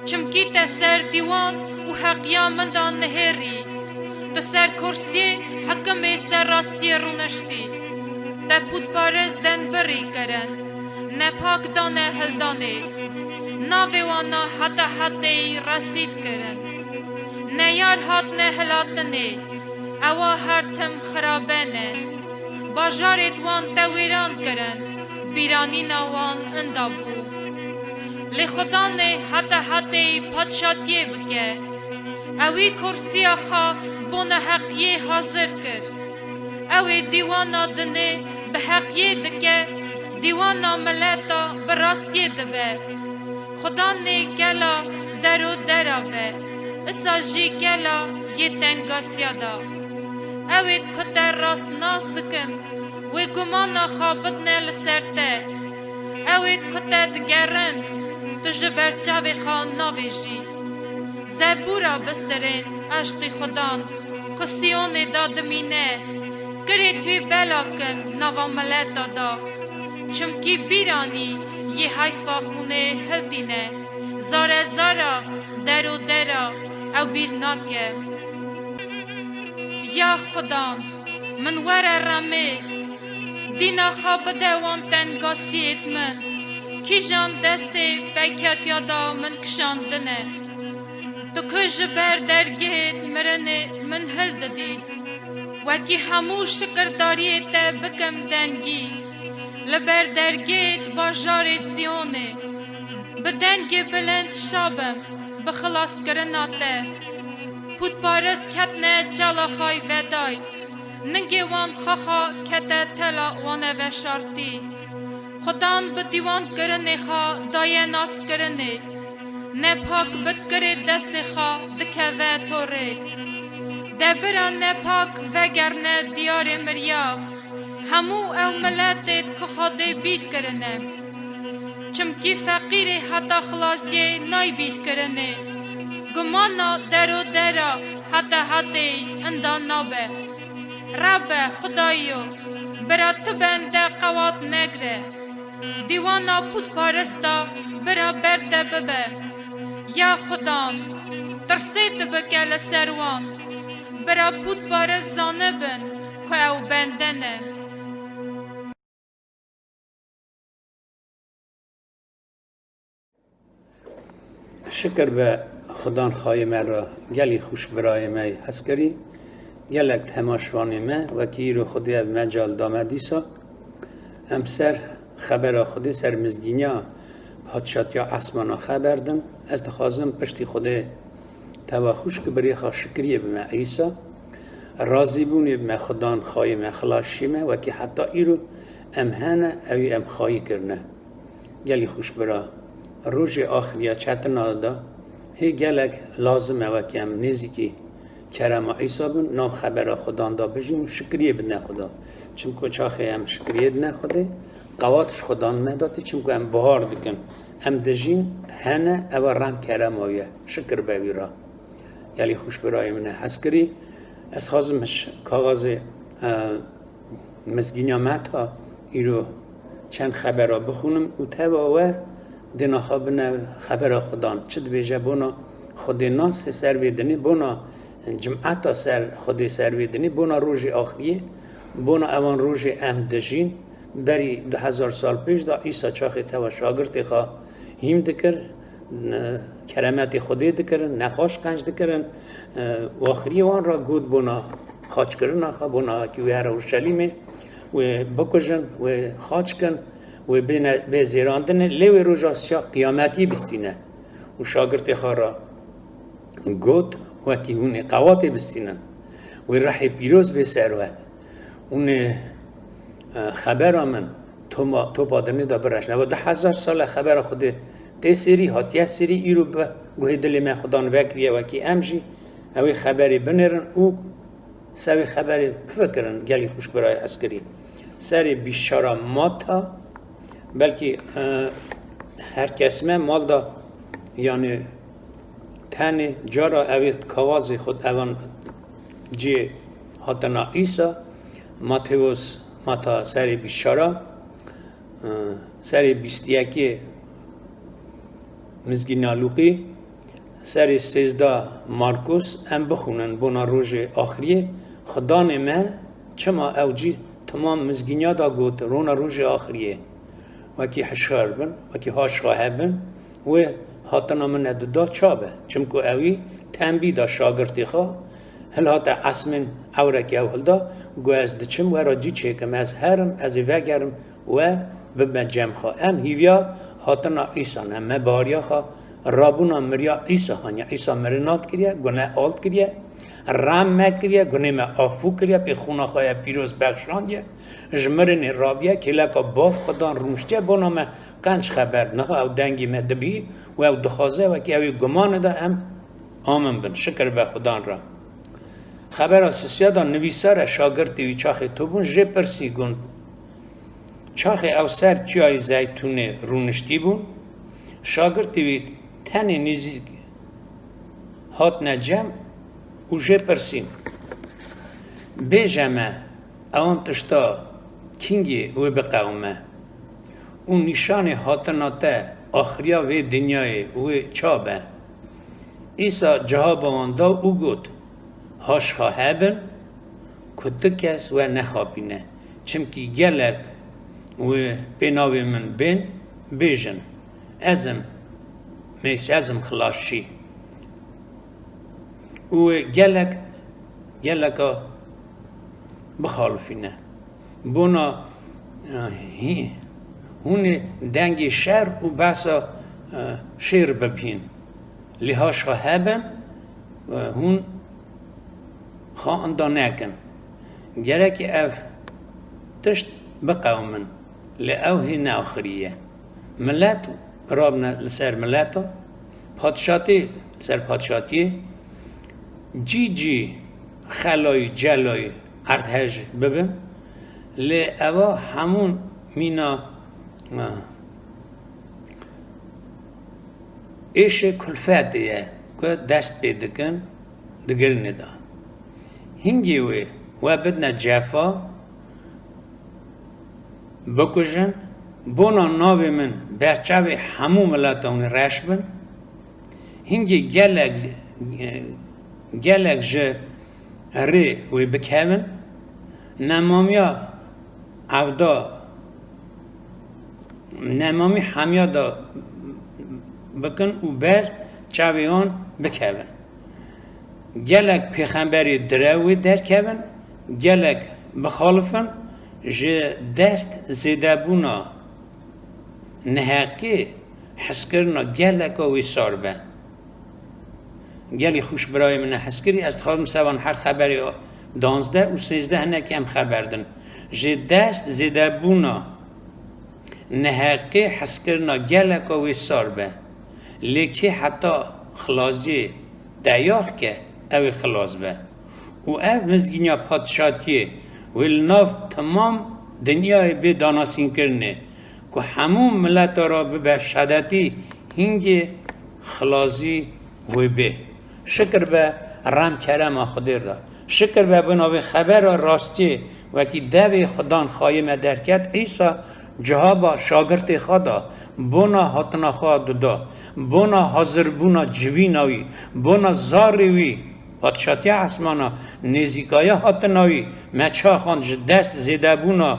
Çimkî te ser dîwan û heqiya min de nihêrî. Tu ser kursiyê hikimê ser rastiyê rûniştî. Te pûtparêz denbirî kirin, nepak dane hildanê. Navê wana heta hetê resîd kirin. Neyar hatine hilatinê, ewa her tim xirabe ne. Bajarêd wan te wêran kirin, bîranîna wan inda bû. Lê Xudanê heta hetê padşatiyê bike. Ewî kursiya xwe bona heqiyê hazir kir. Ew ê dîwana dinê bi heqiyê dike, dîwana mileta bi rastiyê dibe. Xudanê gela der û dera be, isa jî gela yê tengasiya da. Ew ê ku te rastnas dikin, wê gumana xwe bidne li ser te. Ew ê ku te digerin, tu ji ber çavê xwe navêjî. Zebûra bistirên eşqî Xudan, ku Siyonê da dimîne, kirêd wî bela kin nava mileta da. Çimkî bîranî yê heyfa xûnê hiltîne, zare zara, der û dera ew bîr nake. Ya Xudan, min were remê, dîna xwe bide wan tengasiyêd min, kîjan destê peyketiya da min kişandine. Tu ku ji ber dergehê mirinê min hildidî, wekî hemû şikirdariyê te bikim dengî. Li ber dergehê bajarê Siyonê, bi dengê bilind şa bim bi xilaskirina te. Pûtparêz ketine çala xwe vedayî. Ningê wan xaxa kete tela wane veşartî. Xudan bi dîwankirinê xwe daye naskirinê. Nepak bi kirê destê xwe dikeve torê. Debira nepak vegerne diyarê miriya. Hemû ew miletê ku Xwedê bîr kirine. Çimkî feqîrê heta xilaziyê nayê bîrkirinê. Gumana dero dera heta hetê inda nabe. Rebe Xudayo, bira tu bende qewat negre. Dîwana pûtparista bira berde bibe. Ya Xudan, tirsê tu bike li ser wan. Bira pûtparist zanibin ku ew bende ne. Şikir be Xudan xayê me re, gelî xwişk birayê me yê hezkirî, gelek temaşvanê me, wekî îro Xwedê ev mecal da me dîsa. Em ser xebera Xwedê, ser mizgîniya padşatiya esmana xeber dim. Ez dixwazim piştî Xwedê teva xwişk birêxa şikriyê bime Îsa. Razîbûnê bime Xudan xayê me, xilasçiyê me, wekî heta îro em hene, ewî em xayî kirine. Gelî xwişk bira, rojê axiriya çetina de hê gelek lazim e wekî em nêzîkî kerema Îsa bin, nav xebera Xudan de bijîn û şikriyê bidine Xuda. Çimku çaxê em şikriyê dine Xwedê, qewat ji Xudan me datî, çimku em buhar dikin. Em dijîn, hene, ew e reng kerema wî ye. Şikir be wî re. Gelî xwişk birayê min e hezkirî. Ez dixwazim ji kaxazê, e, Mizgîniya Meta îro çend xebera bixwînim û teva we dê naxabine xebera Xudan. Çi dibêje bona Xwedê nasê ser vê dinê, bona cimeta ser Xwedê ser vê dinê, bona rojê axiriyê, bona ewan rojê em dijîn. Berî du hezar sal pêş de Îsa çaxê teva şagirtê xwe hîm dikir, keremetê Xwedê dikirin, nexweş qenc dikirin, û axiriyê wan re got bona xaçkirina xwe, bona wekî wê here Urşelîmê, wê bikujin, wê xaç kin, wê bêne, bê zêrandinê, lê wê roja siya qiyametî bistîne. Û şagirtê xwe re got, wekî hûn ê qewatê bistînin. Wê rehê pîroz bê ser we. Hûn ê, e, xebera min toma, topa dinê de bireşne. Ew du hezar sal e xebera Xwedê tê sêrî, hatiye sêrî, îro bi guhê dilê me Xudan vekiriye wekî em jî ew ê xeberê binêrin û ser wê xeberê bifikirin, gelî xwişk birayê hezkirî. Serê bîşara Mata, belkî, e, her kes me mal da, yanî tenê cara ew ê kaxazê xwe evan cihê hatina Îsa, Matewos, Mata serê bîşara, e, serê bîst yekê Mizgîna Lûqî, serê sêzdeh Markus, em bixwînin bona rojê axiriyê. Xudanê me, çima ew cî timam mizgîniya da got, rona rojê axiriyê, wekî hişyar bin, wekî haşxa hebin, wê hatina min e dida ça be. Çimku ewî tembî da şagirtê xwe, hilhate esmên ewrekî ew hilda, got, ez diçim we re cî çêkim, ez herim, ez ê vegerim, we bibime cem xwe. Em hîviya hatina Îsa ne, me bariya xwe rabûna miriya Îsa haniye. Îsa mirin alt kiriye, gune alt kiriye, rem me kiriye, gunê me afû kiriye, pê xûna xwe ye pîroz bexşandiye, ji mirinê rabiye, kêleka bav xwe dan rûniştiye, bona me qenc xeber. Niha ew dengê me dibî û ew dixwaze wekî ew ê gumanê de em amin bin. Şikir be Xudan re. Xebera sisiya da nivîsar e, şagirtê wî çaxê tûbûn jê pirsî got, Çaxê ew ser Çiyayê Zeytûnê rûniştî bûn, şagirtê wî tenê nêzîk hatine cem û jê pirsîn, Bêje me, ewan tişta kîngê wê biqewime û nîşanê hatina te axiriya vê dinyayê wê ça be? Îsa cihaba wan da û got, Haşxa hebin ku tu kes we nexapîne. Çimkî gelek wê pê navê min bên, bêjin, Ez im Mêsî, ez im Xilasçî. Û wê gelek, geleka bixalifîne. Bona, e, hî-, hûn ê dengê şer û behsa, e, şêr bibîn. Lê haşa hebin, e, hûn xwe inda nekin. Gerek ev tişt biqewimin, lê ew hê neaxirî ye. Milet rabine li ser mileta, padşatî li ser padşatiyê, cî cî xelayî, celayî erdhej bibin, lê eva hemû mîna, e, êşê kulfetê ye. ku dest pê dikin di girinê de. Hingê wê we bidine cefa, bikujin, bona navê min ber çavê hemû mileta hûn reş bin. Hingê gelek, gelek ji rê wê bikevin. Nemamiya evda, nemamî hemiya da bikin û ber çavê wan bikevin. Gelek pêxemberê direw wê derkevin, gelek bixalifin, ji dest zêdebûna neheqê hezkirina geleka wê sar be. Gelî xweş birayê min e hezkirî, ez dixwazim sevan her xeberê danzdeh û sêzdeh hinekî em xeber din. Ji dest zêdebûna neheqê hezkirina geleka wê sar be. Lê kê heta xilaziyê teyax ke, ew ê xilas be. Û ev mizgîniya padşatiyê wê li nav temam dinyayê bê danasînkirinê, ku hemû mileta re bibe şedetî hingê xilazî wê bê. Şikir be rem kerema Xwedê re. Şikir be bona vê xebera rastiyê, wekî devê Xudan xayê me derket, Îsa cihaba şagirtê xwe da, bona hatina xwe dida, bona hazirbûna civîna wî, bona zarê wî, padşatiya esmana, nêzîkaya hatina wî, me çaxand ji dest zêdebûna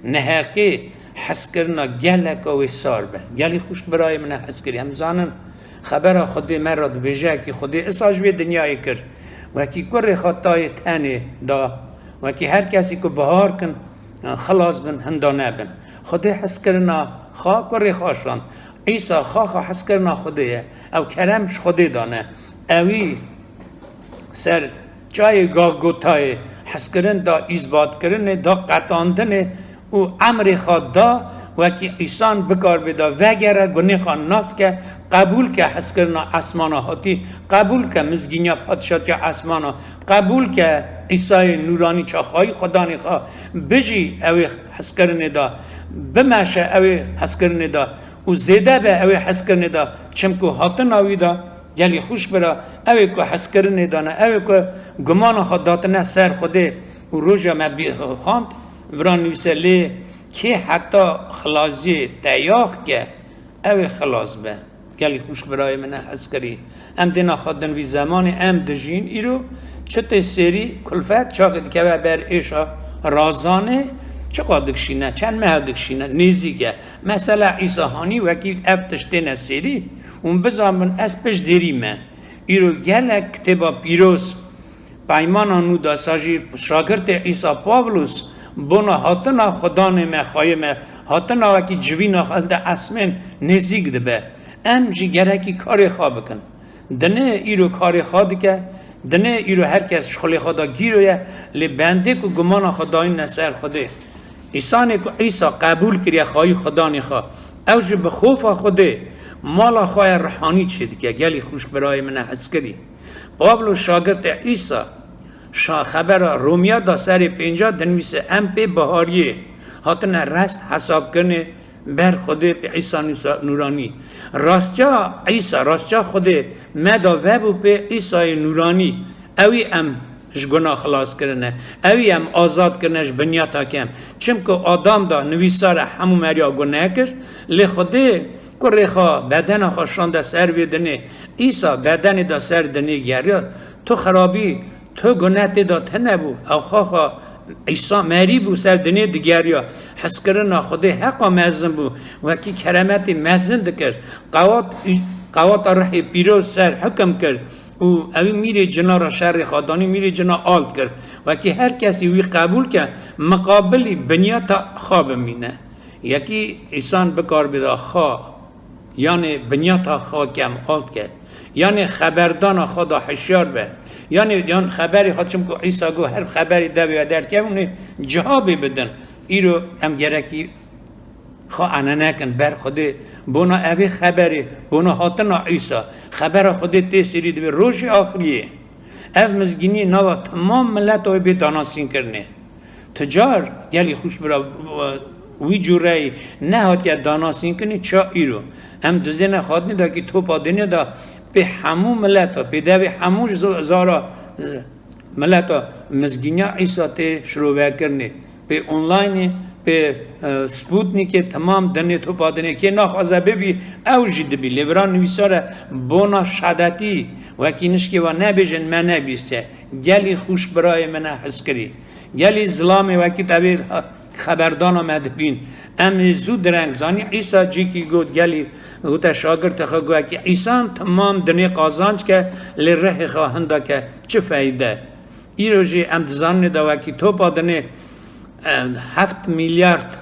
neheqê hezkirina geleka wê sar be. Gelî xweş birayê min e hezkirî. Em zanin xebera Xwedê me re dibêje, wekî Xwedê isa ji vê dinyayê kir. Wekî kurê xwe tayê tenê da. Wekî her kesî ku bihar kin, xilas bin, hinda nebin. Xwedê hezkirina xa kurê xwe şand. Îsa xa xa hezkirina Xwedê ye. Ew kerem ji Xwedê dane. Ewî ser çayê Gagotayê hezkirin da, îzbatkirinê da, qetandinê û emrê xwe da, wekî îsan bikar bê da vegere, gunê xwe nas ke, qebûl ke hezkirina esmana hatî, qebûl ke mizgîniya padşatiya esmana, qebûl ke Îsayê nûranî çaxayî Xudanê xwe bijî ew ê hezkirinê da, bimeşe ew ê hezkirinê da û zêde be ew ê hezkirinê da, çimku hatina wî da. Gelî xweş bira, ew ê ku hezkirinê dane, ew ê ku gumana xwe datine ser Xwedê û roja me bî xwend, vira nivîse lê kê heta xilaziyê teyax ke, ew ê xilas be. Gelî xweş birayê min e hezkirî. Em dê naxwe din vî zemanê em dijîn îro, çi tê sêrî, kulfet, çaxê dikeve ber êşa razanê, çiqa dikişîne, çend meha dikişîne, nêzîk e. Mesela Îsa hanî wekî ev tişt têne sêrî, hûn bizanbin ez pişt dêrî me. Îro gelek kitêba pîroz, Peymana Nû de sa jî şagirtê Îsa Pawlos bona hatina Xudanê me, Xwayê me, hatina wekî civîna xwe li esmên nêzîk dibe. Em jî gerekî karê xwe bikin. Dinê îro karê xwe dike, dinê îro her kes ji xulê xwe de gîro ye, lê bendê ku gumana xwe dayîne ser Xwedê, îsanê ku Îsa qebûl kiriye xayî Xudanê xwe, ew ji bi xofa Xwedê mala xwe ya ruhanî çêdike. Gelî xweş birayê min e hezkirî. Pavlo şagirtê Îsa, şa xebera Romiya da serê pênca dinivîse, em pê bihariyê hatine rest hesabkirinê ber Xwedê pê Îsa nûsa-, nûranî. Rastiya Îsa, rastiya Xwedê me da vebû pê Îsayê nûranî. Ewî em ji guna xilas kirine. Ewî em azad kirine ji binyata kem. Çimku Adam da nivîsar e hemû meriya gune kir, lê Xwedê kurê xwe, bedena xwe şande ser vê dinê. Îsa bedenê da ser dinê geriya. Tu xirabî, tu gune tê da tune bû. Ew xwe xwe Îsa merî bû ser dinê digeriya. Hezkirina Xwedê heqa mezin bû. Wekî keremetê mezin dikir. Qewat, qewata rihê pîroz ser hukim kir. Û ewî mîrê cina re şerê xwe danî, mîrê cina alt kir. Wekî her kesî wî qebûl ke, miqabilî binyata xwe bimîne. Yekî îsan bikar bida xwe, yanê binyata xwe kem alt ke. Yanê xeberdana xwe da hişyar be. Yanê yan xeberê xwe, çimku Îsa got, her xeberî devê we derkevin ê cihabê bidin. Îro em gerekî xwe ane nekin ber Xwedê, bona evê xeberê, bona hatina Îsa. Xebera Xwedê tê sêrî dibe rojê axiriyê. Ev mizgînî nava temam mileta wê bê danasînkirinê. Ti car, gelî xweş bira, wî cûreyî nehatiye danasînkirinê ça îro. Em dizêne xwatinê da kî topa dinê da Pê hemû mileta, pê devê hemû z-, zara, e, mileta mizgîniya Îsa tê şirovekirinê. Pê onlaynê, pê, e, Sputnikê, temam dinê, topa dinê. Kê naxwaze bibî, ew jî dibî. Lê vira nivîsar e, bona şadetî, wekî nişkê ve nebêjin me nebîste. Gelî xûş birayê min e hizkirî. Gelî zilamê wekî tevê xeberdana me dibîn. Em ê zû direng zanî. Îsa cîkî got, gelî gote şagirtê xwe, got ki, Îsan temam dinê qazanc ke, lê rihê xwe hinda ke, çi feyde? Îro jî em dizanin da wekî topa dinê, e, heft milyard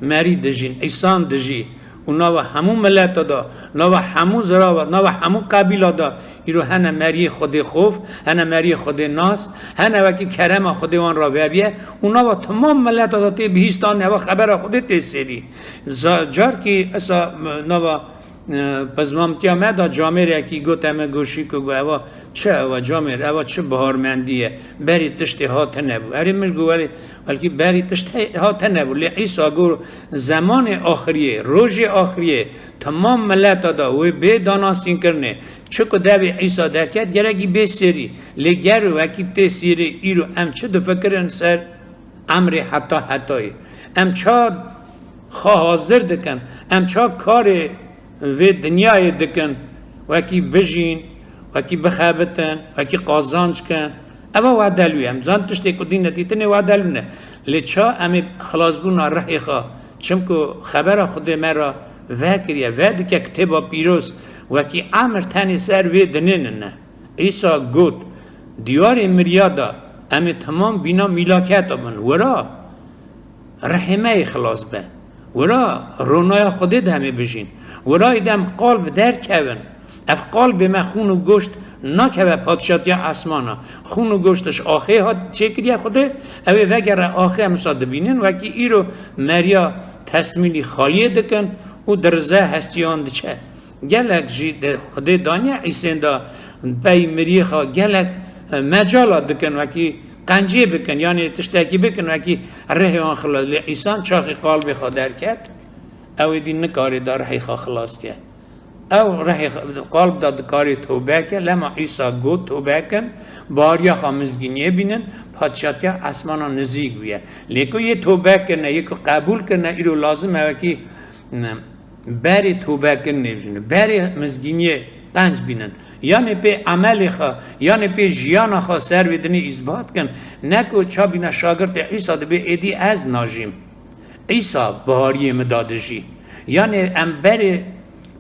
merî dijîn, îsan dijî û nava hemû mileta da, nava hemû zira ve, nava hemû qebîla da îro hene meriyê Xwedê xof, hene meriyê Xwedê nas, hene wekî kerema Xwedê wan ra vebiye û nava temam mileta da tê bihîstan, eva xebera Xwedê tê sêrî. Za-, carkî esa, m-, nava, e, pezmamtiya me da camêrekî got, em ê goşî ku got, eva çi, eva camêr, eva çi biharmendî ye? Berî tiştê hat hene bû. Erê min got, welê, belkî berî tişt he-, hat hene bû. Lê Îsa got, zemanê axiriyê, rojê axiriyê, temam mileta da wê bê danasînkirinê. Çi ku devê Îsa derket, gerekî bê sêrî. Lê gero wekî tê sêrî, îro em çi difikirin ser emrê heta hetayê? Em ça xwe hazir dikin? Em ça karê vê dinyayê dikin? Wekî bijîn, wekî bixebitin, wekî qazanc kin. Eva wedelû ye. Em zan tiştê ku dîn nedîtinê wedelû ne. Lê ça em ê xilasbûna rihê xwe? Çimku xebera Xwedê me re vekiriye, vedike kitêba pîroz, wekî emir tenê ser vê dinê nine. Îsa got, diyarê miriya de em ê temam bîna mîlaketa bin. Wira rihê me yê xilas be. Wira ronaya Xwedê de em ê bijîn. Wira êdî em qal bi derkevin. Ev qal bê me xûn û goşt nakeve padşatiya esmana. Xûn û goşt ji axê hat çêkiriye Xwedê, ew ê vegere axê em wisa dibînin, wekî îro meriya tesmîlî xaliyê dikin û dirize hestiyan diçe. Gelek jî di Xwedê daniye îsên de pey miriyê xwe gelek, e, mecala dikin, wekî qencê bikin, yanî tiştekî bikin, wekî rihê wan xilas. Lê îsan çaxî qalbê xwe derket, ew êdî nikarê da rihê xwe xilas ke. Ew rihê xwe, qalb da dikarê tobe ke, lema Îsa got, tobe kin, bariya xwe mizgîniyê bînin, padşatiya esmana nizîk bûye. Lê ku yê tobe kirine, yê ku qebûl kirine, îro lazim e wekî, ne, berê tobekirinê bijînin, berê mizgîniyê qenc bînin. Yanê pê emelê xwe, yanê pê jiyana xwe ser vê dinê îsbat kin, ne ku ça bîne şagirtê Îsa dibê êdî ez najîm. Îsa bihariyê min da dijî. Yanê em berê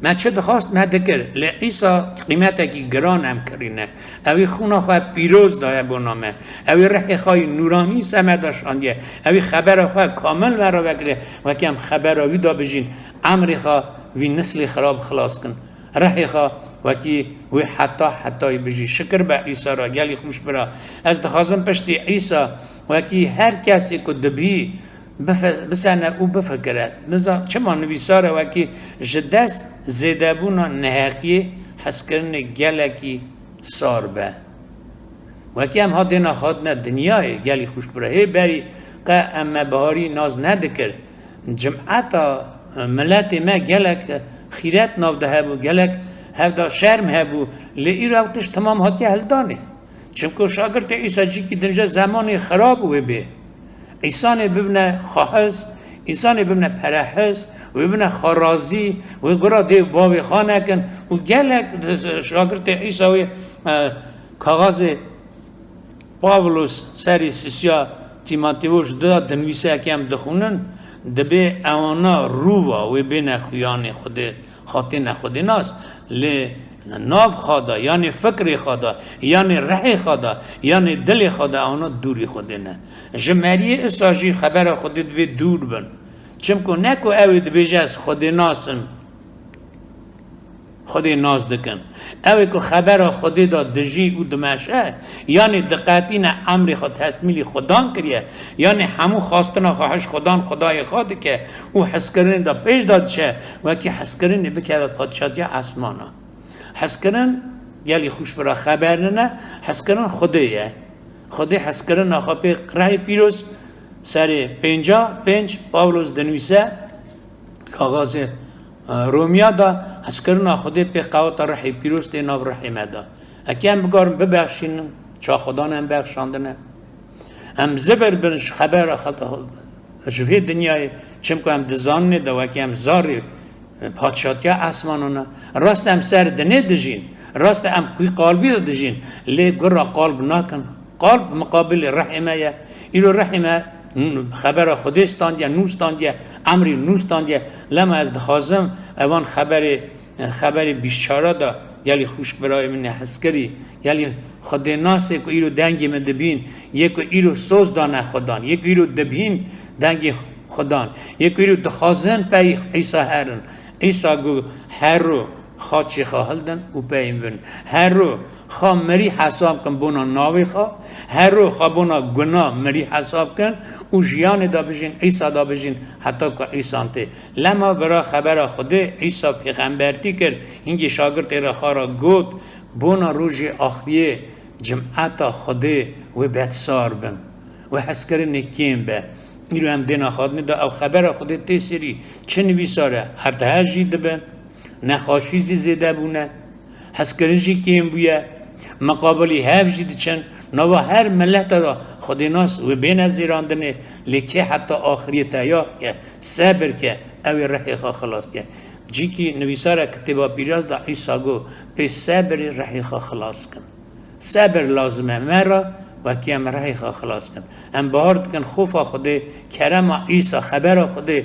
me çi dixwast me dikir. Lê Îsa qîmetekî giran em kirîne. Ew ê xûna xwe pîroz daye bona me. Ew ê rihê xwe yî nûranî ser me de şandiye. Ew ê xebera xwe kamil me re vekiriye. Wekî em xebera wî da bijîn. Emrê xwe vî nislê xirab xilas kin. Rihê xwe wekî wê heta hetayî bijî. Şikir be Îsa re, gelî xûş bira. Ez dixwazim piştî Îsa wekî her kesê ku dibî bife-, bisene û bifikire. Niza-, çima nivîsar e wekî ji dest zêdebûna neheqiyê hezkirinê gelekî sar be. Wekî em ha dêna xwe hatine dinyayê, gelî xûş bira. Hê berî qe em me biharî nas nedikir. Cimeta, e, miletê me gelek, e, xîret nav de hebû, gelek hevda şerm hebû. Lê îro ew tişt temam hatiye hildanê. Çimku şagirtê Îsa cîkî din ji zemanê xirab wê bê. Îsanê bibine xwehiz, îsanê bibine perehiz, wê bibine xwerazî, wê gura dê û bavê xwe nekin û gelek şagirtê Îsa wê, e, kaxazê Pawlos serê sisiya Tîmotewos da dinivîse, ke em dixwînin, dibê ewana rûva wê bêne xuyanê Xwedê, xatêne Xwedênas, lê nav xwe de, yanê fikrê xwe de, yanê rihê xwe de, yanê dilê xwe de ewana dûrî Xwedê ne. Ji meriyê Îsa jî xebera Xwedê dibê dûr bin. Çimku ne ku ew ê dibêje ez Xwedê nas im, Xwedê nas dikin. Ew ê ku xebera Xwedê de dijî û dimeşe, yanê diqetîne emrê xwe tesmîlî Xudan kiriye, yanê hemû xwestina xwe hiş Xudan Xwedayê xwe dike û hezkirinê de pêş de diçe, wekî hezkirinê bikeve padşatiya esmana. Hezkirin gelî xûş bira xeber nine, hezkirin Xwedê ye. Xwedê hezkirina xwe pê rehê pîroz serê pênca pênc Pawlos dinivîse, kaxazê, e, Romiya da, Hezkirina Xwedê pê qeweta rihê pîroz tê nav rihê me de. Eke em bikarin bibexşînin, ça Xwedan em bexşandine. Em zibir bin ji xebera Xwe-, ji vê dinyayê, çimku em dizaninê de wekî em zarê, e, padşatiya esmanan e. Rast em ser dinê dijîn, rast em qî qalbî de dijîn, lê gura qalb nakin. Qalb miqabilê rihê me ye. Îro rihê me n-, xebera Xwedê standiye, nû standiye, emrî nû standiye. Lema ez dixwazim evan xeberê, xeberê bîşçara da, gelî xwişk birayê min ê hezkirî, gelî Xwedênasê ku îro dengê min dibîn, yê ku îro soz dane Xwedan, yê ku îro dibîn dengê Xwedan, yê ku îro dixwazin pey Îsa herin. Îsa got, her ro xaçê xwe hildin û pey min bin. Her ro xwe mirî hesab kin bona navê xwe, her ro xwe bona guna mirî hesab kin û jiyanê de bijîn, Îsa de bijîn, heta ku Îsan tê. Lema vira xebera Xwedê, Îsa pêxembertî kir, hingê şagirtê re xwe re got, bona rojê axiriyê cimeta Xwedê wê bedsar bin, wê hezkirinê kêm be. Îro em dêna xwe dinê de ew xebera Xwedê tê serî çi nivîsar e, her dihe jî dibin. Nexweşî zî zêde bûne, hezkirin jî kêm bûye, miqabilî hev jî diçin, nava her milete de Xwedênas wê bêne zêrandinê, lê kê heta axiriyê teyax ke, sebir ke, ew ê rihê xwe xilas ke. Cîkî nivîsara Kitêba Pîroz de Îsa got, pê sebirê rihê xwe xilas kin. Sebir lazim e me re, wekî em rihê xwe xilas kin. Em bahar dikin, xofa Xwedê, kerema Îsa, xebera Xwedê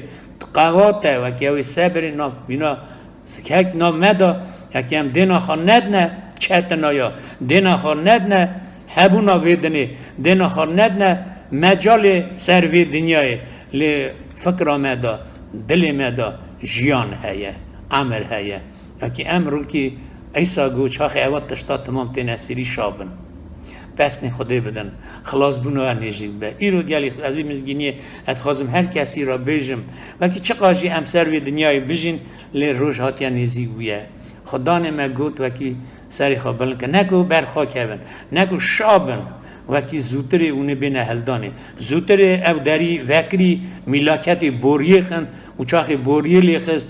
qewat e, wekî ew ê sebirê nav, mîna sikek nav me da, wekî em dêna xwe nedine çetinaya, dêna xwe nedine hebûna vê dinê, dêna xwe nedine mecalê ser vê dinyayê, lê fikra me da, dilê me da jiyan heye, emir heye. Wekî em rûkî Îsa got, çaxê ewa tişta timam têne serî şa bin. Pesnê Xwedê bidin. Xilasbûna we nêzîk be. Îro gelî ez vî mizgîniyê ez dixwazim her kesî re bêjim. Wekî çiqas jî em ser vê dinyayê bijîn, lê roj hatiye nêzîk bûye. Xudanê me got, wekî serê xwe bilind ke. Ne ku ber xwe kevin. Ne ku şa bin. Wekî zûtirê hûnê bêne hildanê. Zûtirê ew derî vekirî mîlaketê boriyê xin û çaxê boriyê lê xist.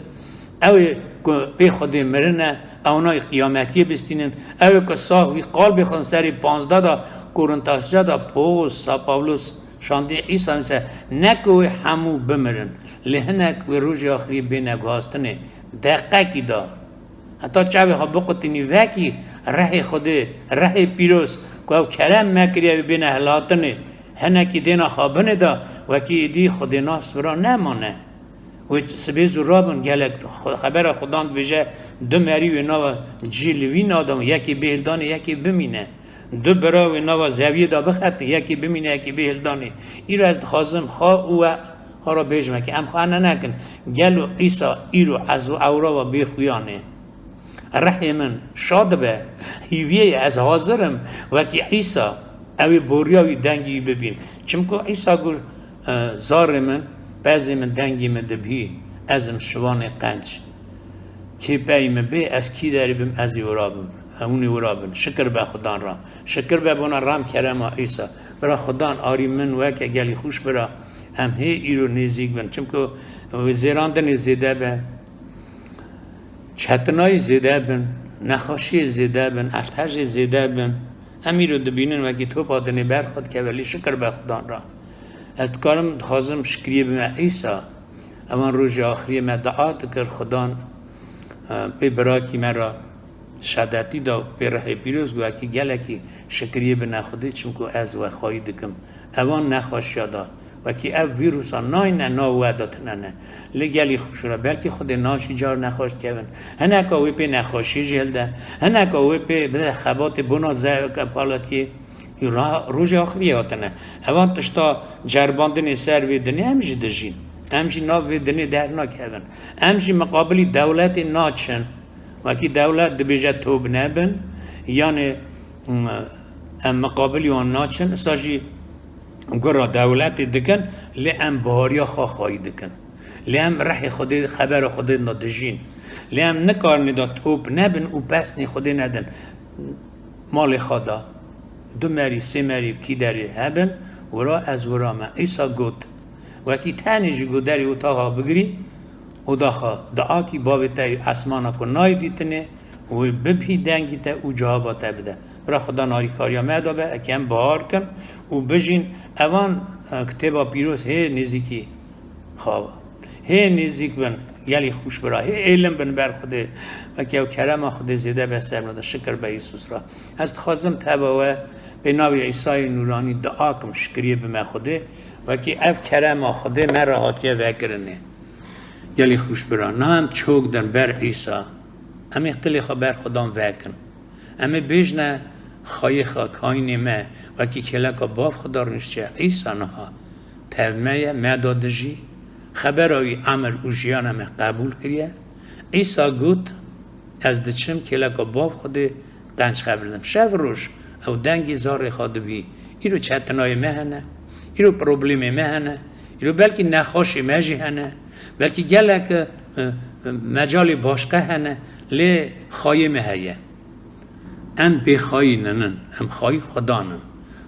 Ew ê ku pê Xwedê mirine, ewnayî qiyametiyê bistînin. Ew ê ku sax wî qalbê xwe serê panzdeh da Korintasya da Pawlos, Sa Pawlos şandî Îsa nivîse, ne ku wê hemû bimirin, lê hinek wê rojê axirî bêne guhastinê. Deqekî da. Heta çavê xwe biqutînî vekî rehê Xwedê, rehê pîroz, ku ew kerem me kiriye wê bêne hilatinê. Hinekî dêna xwe binê da, wekî êdî Xwedê nas vira nemane. Wê sibê zû rabin gelek xwe-, xebera Xudan dibêje, du merî wê nava cî li vî nadan, yekê bê hildanê, yekê bimîne. Du bira wê nava zeviyê de bixetin, yekê bimîne, yekê bê hildanê. Îro ez dixwazim xwe û we xwe re bêjim, wekî em xwe ne nekin. Gelo Îsa îro ez û ewra ve bê xuyan e? Rehê min şa dibe, hîviyê ye, ez hazir im wekî Îsa, ew ê boriya wî dengî wî bibîn. Çimku Îsa got, e, zarê min, pezê min dengê min dibî, ez im şivanê qenc. Kê pey min bê, ez kî derê bim, ez ê wira bim. Hûn ê wira bin. Şikir be Xudan re. Şikir be bona rem kerema Îsa. Bira Xudan arî min weke gelî xûş bira. Em hê îro nêzîk bin. Çimku wê zêrandinê zêde be. Çetinayî zêde bin, nexweşiyê zêde bin, erdhejê zêde bin. Em îro dibînin wekî topa dinê ber xwe dikeve, lê şikir be Xudan re. Ez dikarim, dixwazim şikriyê bime Îsa. Ewan rojê axiriyê me dua dikir, Xudan, e, pê birakî me re şedetî da, pê rihê pîroz got, wekî gelekî şikriyê bine Xwedê, çimku ez wexwayî dikim. Ewan nexweşiya da. Wekî ev vîrusa nayne nav we de tine ne. Lê gelî xweş re. Belkî Xwedê nas jî car nexweş dikevin. Hineka wê pê nexweşiyê jê hilde. Hineka wê pê bide xebatê bona zeveke palatiyê. Ra-, rojê axiriyê hatine. Evan tişta ceribandinê ser vê dinê em jî dijîn. Em jî nav vê dinê dernakevin. Em jî miqabilî dewletê naçin. Wekî dewlet dibêje top nebin. Yanê, m-, em miqabilî wan naçin. Isa jî gura dewletê dikin, lê em bihariya xwe xwayî dikin. Lê em rehê Xwedê, xebera Xwedê de dijîn. Lê em nikarin da top nebin û pesnê Xwedê nedin. Malê xwe da, du merî, sê merî kî derê hebin, wira ez wira me. Îsa got, wekî tenê jî ku derê otaxa bigirî, Oda xwe diakî bavê te yê esmana ku nayê dîtinê, wê bibhî dengî te û cewaba te bide. Bira Xudan alîkariya me de be, eke em bahar kin û bijîn. Evan, e, kitêba pîroz hê nêzîkî xwe. Hê nêzîk bin, gelî xûş bira. Hê êlim bin ber Xwedê. Weke ew kerema Xwedê zêde be ser me de. Şikir be Îsus ra. Ez dixwazim teva we pê navê Îsayê Nûranî dua kim, şikiriyê bime Xwedê. Wekî ev kerema Xwedê me re hatiye vekirinê. Gelî xûş bira. Na em çok din ber Îsa. Em ê dilê xwe ber Xudan vekin. Em ê bêjne xayê xwe, kayînê me, wekî kêleka bav xwe darniştiye, Îsa niha tev me ye, me da dijî, xebera wî emir û jiyana me qebûl kiriye. Îsa got, ez diçim kêleka bav Xwedê qenc xebir dim. Şev roj ew dengê zarê xwe dibî. Îro çetinayê me hene, îro problemê me hene, îro belkî nexweşê me jî hene, belkî gelek, e, e, mecalê başqe hene, lê xayê me heye. Em bêxayî ninin, em xayî Xudan in.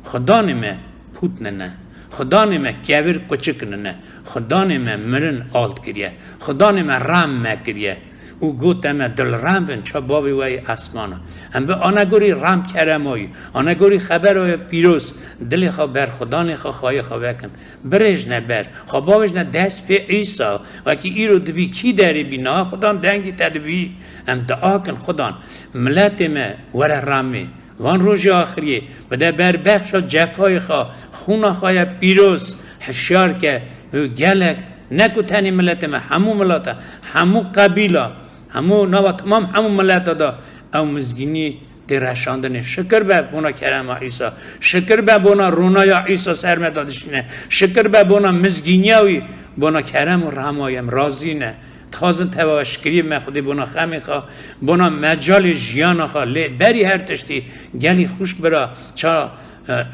Xudanê me pût nine. Xudanê me kevir kuçik nine. Xudanê me mirin alt kiriye. Xudanê me rem me kiriye. Û got, em e dilrem bin ça bavê we yê esmana. Em bi anegorî rem keremayî, anegorî xebera we pîroz, dilê xwe ber Xudanê xwe xayê xwe vekin. Birêjne ber. Xwe bavêjne dest pê Îsa. Wekî îro dibî kî derê bî, niha Xudan dengî te dibî. Em dua kin Xudan, miletê me were ramê. Van rojê axiriyê bide ber bexşa cefayê xwe, xûna xwe ye pîroz, hişyar ke, û gelek, ne ku tenê miletê me, hemû milata, hemû qebîla, hemû nava temam hemû mileta da ew mizgînî tê reşandinê. Şikir be bona kerema Îsa. Şikir be bona ronaya Îsa ser me de dişîne. Şikir be bona mizgîniya wî, bona kerem û rehema wî em razî ne. Dixwazin teva we şikiriyê me Xwedê bona xemê xwe, bona mecalê jiyana xwe. Lê berî her tiştî gelî xwişk bira ça,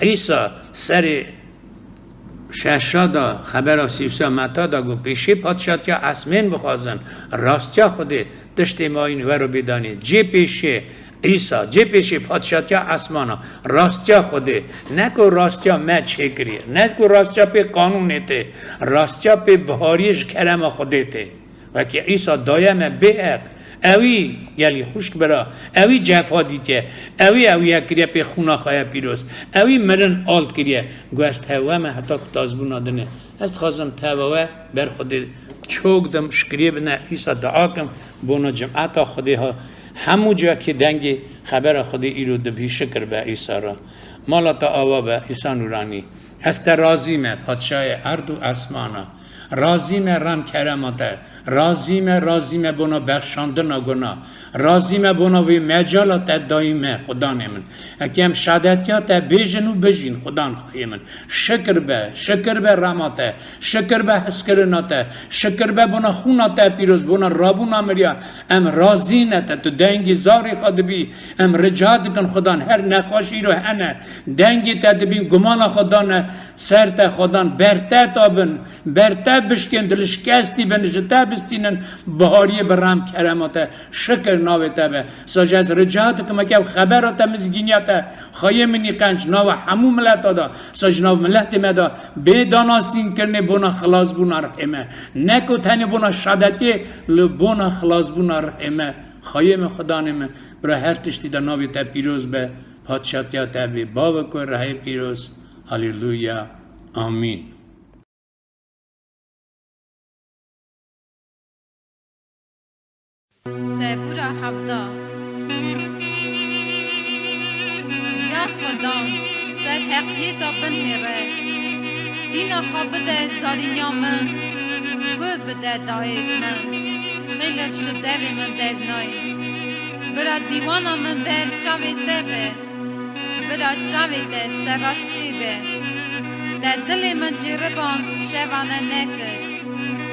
e, Îsa serê şeşa da xebera sî û sê Meta da got, pêşê padşatiya esmên bixwazin, rastiya Xwedê tiştê mayîn wero bêdanê. Cê pêşê Îsa, cê pêşê padşatiya esmana, rastiya Xwedê, ne ku rastiya me çêkiriye, ne ku rastiya pê qanûnê tê, rastiya pê bihariyê ji kerema Xwedê tê. Wekî Îsa daye me bêheq, ewî gelî xwişk bira, ewî cefa dîtiye, ewî ewî ye kiriye pê xûna xwe ye pîroz, ewî mirin alt kiriye. Got ez teva me heta ku tazbûna dinê. Ez dixwazim teva we ber Xwedê çok dim, şikiriyê bine, Îsa dua kim, bona cimeta Xwedê ha, hemû ciyakê dengê xebera Xwedê îro dibî, şikir be Îsa ra. Mala te ava be, Îsa Nûranî. Ez te razî me, padşayê erd û esmana. Razî me rem kerema te. Razî me, razî me bona bexşandina guna. Razî me bona vê mecala te dayî me, Xudanê min. Eke em şadetiya te bêjin û bijîn, Xudan xayê min. Şikir be, şikir be rema te, şikir be hizkirina te, şikir be bona xûna te pîroz, bona rabûna miriya. Em razî ne te, tu dengê zarê xwe dibî. Em rica dikin Xudan, her nexweşî ro hene, dengê te dibîn, gumana xwe dane ser te Xudan, ber te tabin, ber te bişkên, dilşikestî bin, ji te bistînin, bihariyê bi rem kerema te. Şikir navê te be. Sa ji ez rica dikim, eke ev xebera te mizgîniya te, xayê min î qenc, nava hemû mileta da, sa ji nav miletê me da, bê danasînkirinê bona xilasbûna rihê me. Ne ku tenê bona şadetiyê, li bona xilasbûna rihê me. Xayê me, Xudanê me, bira her tiştî de navê te pîroz be, padşatiya te bê. Bavê ku rihê pîroz. Haleluya. Amîn. Sebûra hevda. Ya Xudan, ser heqiyê de binhêre. Dîna xwe bide zarîniya min, guh bide dayê min. Xêlif ji devê min dernayê. Bira dîwana min ber çavê te be. Bira çavê te serrastî be. Te dilê min ceriband, şevane nekir.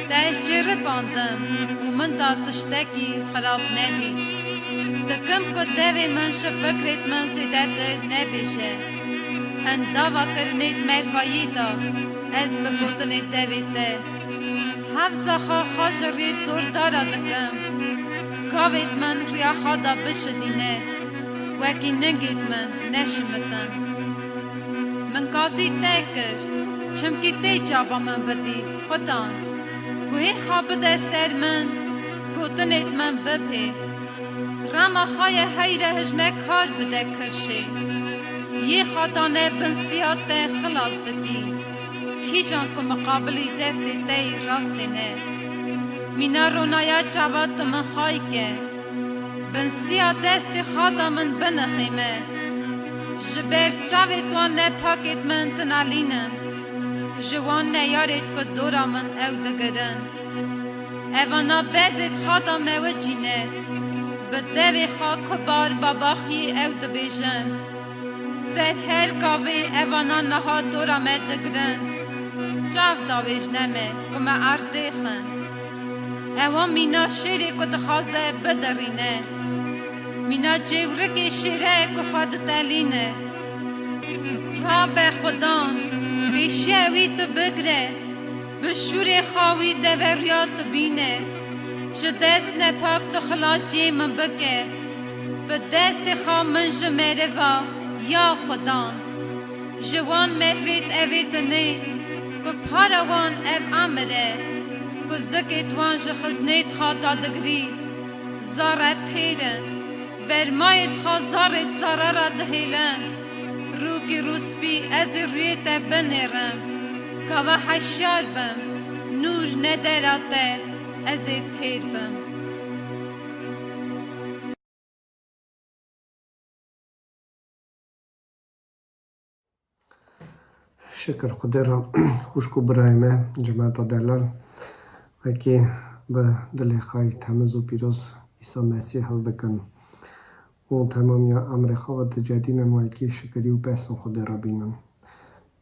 Te ez ceribandim û min da tiştekî xirab nedît. Dikim ku devê min ji fikrêt min zêdetir nebêje. Hin dava kirinêt mervayî da, ez bi gotinê devê te. Hevza xwe xwe ji rê zordara dikim. Gavêt min riya xwe da bişidîne, wekî ningêt min neşimitin. Min qasî te kir, çimkî tê caba min bidî, Xudan. Guhê xwe bide ser min, gotinêd min bipê. Rema xwe ye heyre hijme kar bide kirşê. Yê xwe dane bin siya te xilas dikî. Kîjan ku miqabilî destê te yî rastê ne. Mîna ronaya çava tu min xayke. Bin siya destê xada min binixê me. Ji ber çavêd wan nepakêd min tinalînin. Ji wan neyarêd ku dora min ew digirin. Evana bezêd xada me wicîne. Bi devê xwe kubar babaxiyê ew dibêjin. Ser her gavê evana niha dora me digirin. Çav dawêjne me ku me erdêxin. Ewa mîna şêrê ku dixwaze bidirîne. Mîna cêwrikê şêre ku xwe ditelîne. Rabe Xudan, pêşiya wî tu bigire. Bi şûrê xwe wî deveriya tu bîne. Ji dest nepak tu xilasiyê min bike. Bi destê xwe min ji meriva ya Xudan. Ji wan mervêd evê tinê, ku para wan ev emir e, ku zikêd wan ji xiznêd xata digirî, zare têr in, bermayêd xa zarêd zara ra dihêlin. Rûkî rûspî ez ê rûyê te binêrim, gava heşyar bim, nûr nedera te ez ê têr bim. Şikir Xwedê re, xwişk û birayê me, cemeta delal, wekî bi dilê xwe yî temiz û pîroz Îsa Mesîh hez dikin û temamiya emrê xwe ve dicedînin, wekî şikirî û pesn Xwedê re bînin.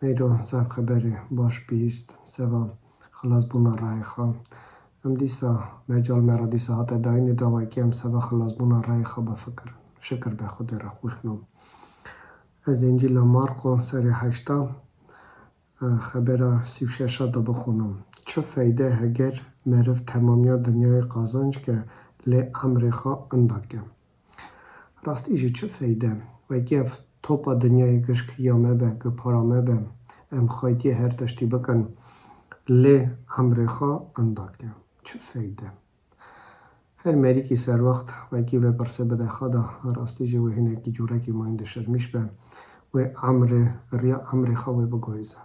Meyro zaf xeberê baş bihîst, seva xilasbûna rayê xwe. Em dîsa, mecal me re dîsa hate dayînê da, wekî em seva xilasbûna rayê xwe bifikirin. Şikir be Xwedê re, xwişkno. Ez Încîla Marqo serê heşta, e, xebera sî û şeşa da bixwînim. Çi feyde heger meriv temamiya dinyayê qazanc ke lê emrê xwe inda ke? Rastî jî çi feyde? Wekî ev topa dinyayê gişk ya me be, gi para me be, em xaytiyê her tiştî bikin, lê emrê xwe inda ke. Çi feyde? Her merîkî serwext wekî vê pirsê bide xwe da, rastî jî wê hinekî cûrekî mayîn dişirmîş be, wê emrê, riya emrê xwe wê biguhêze.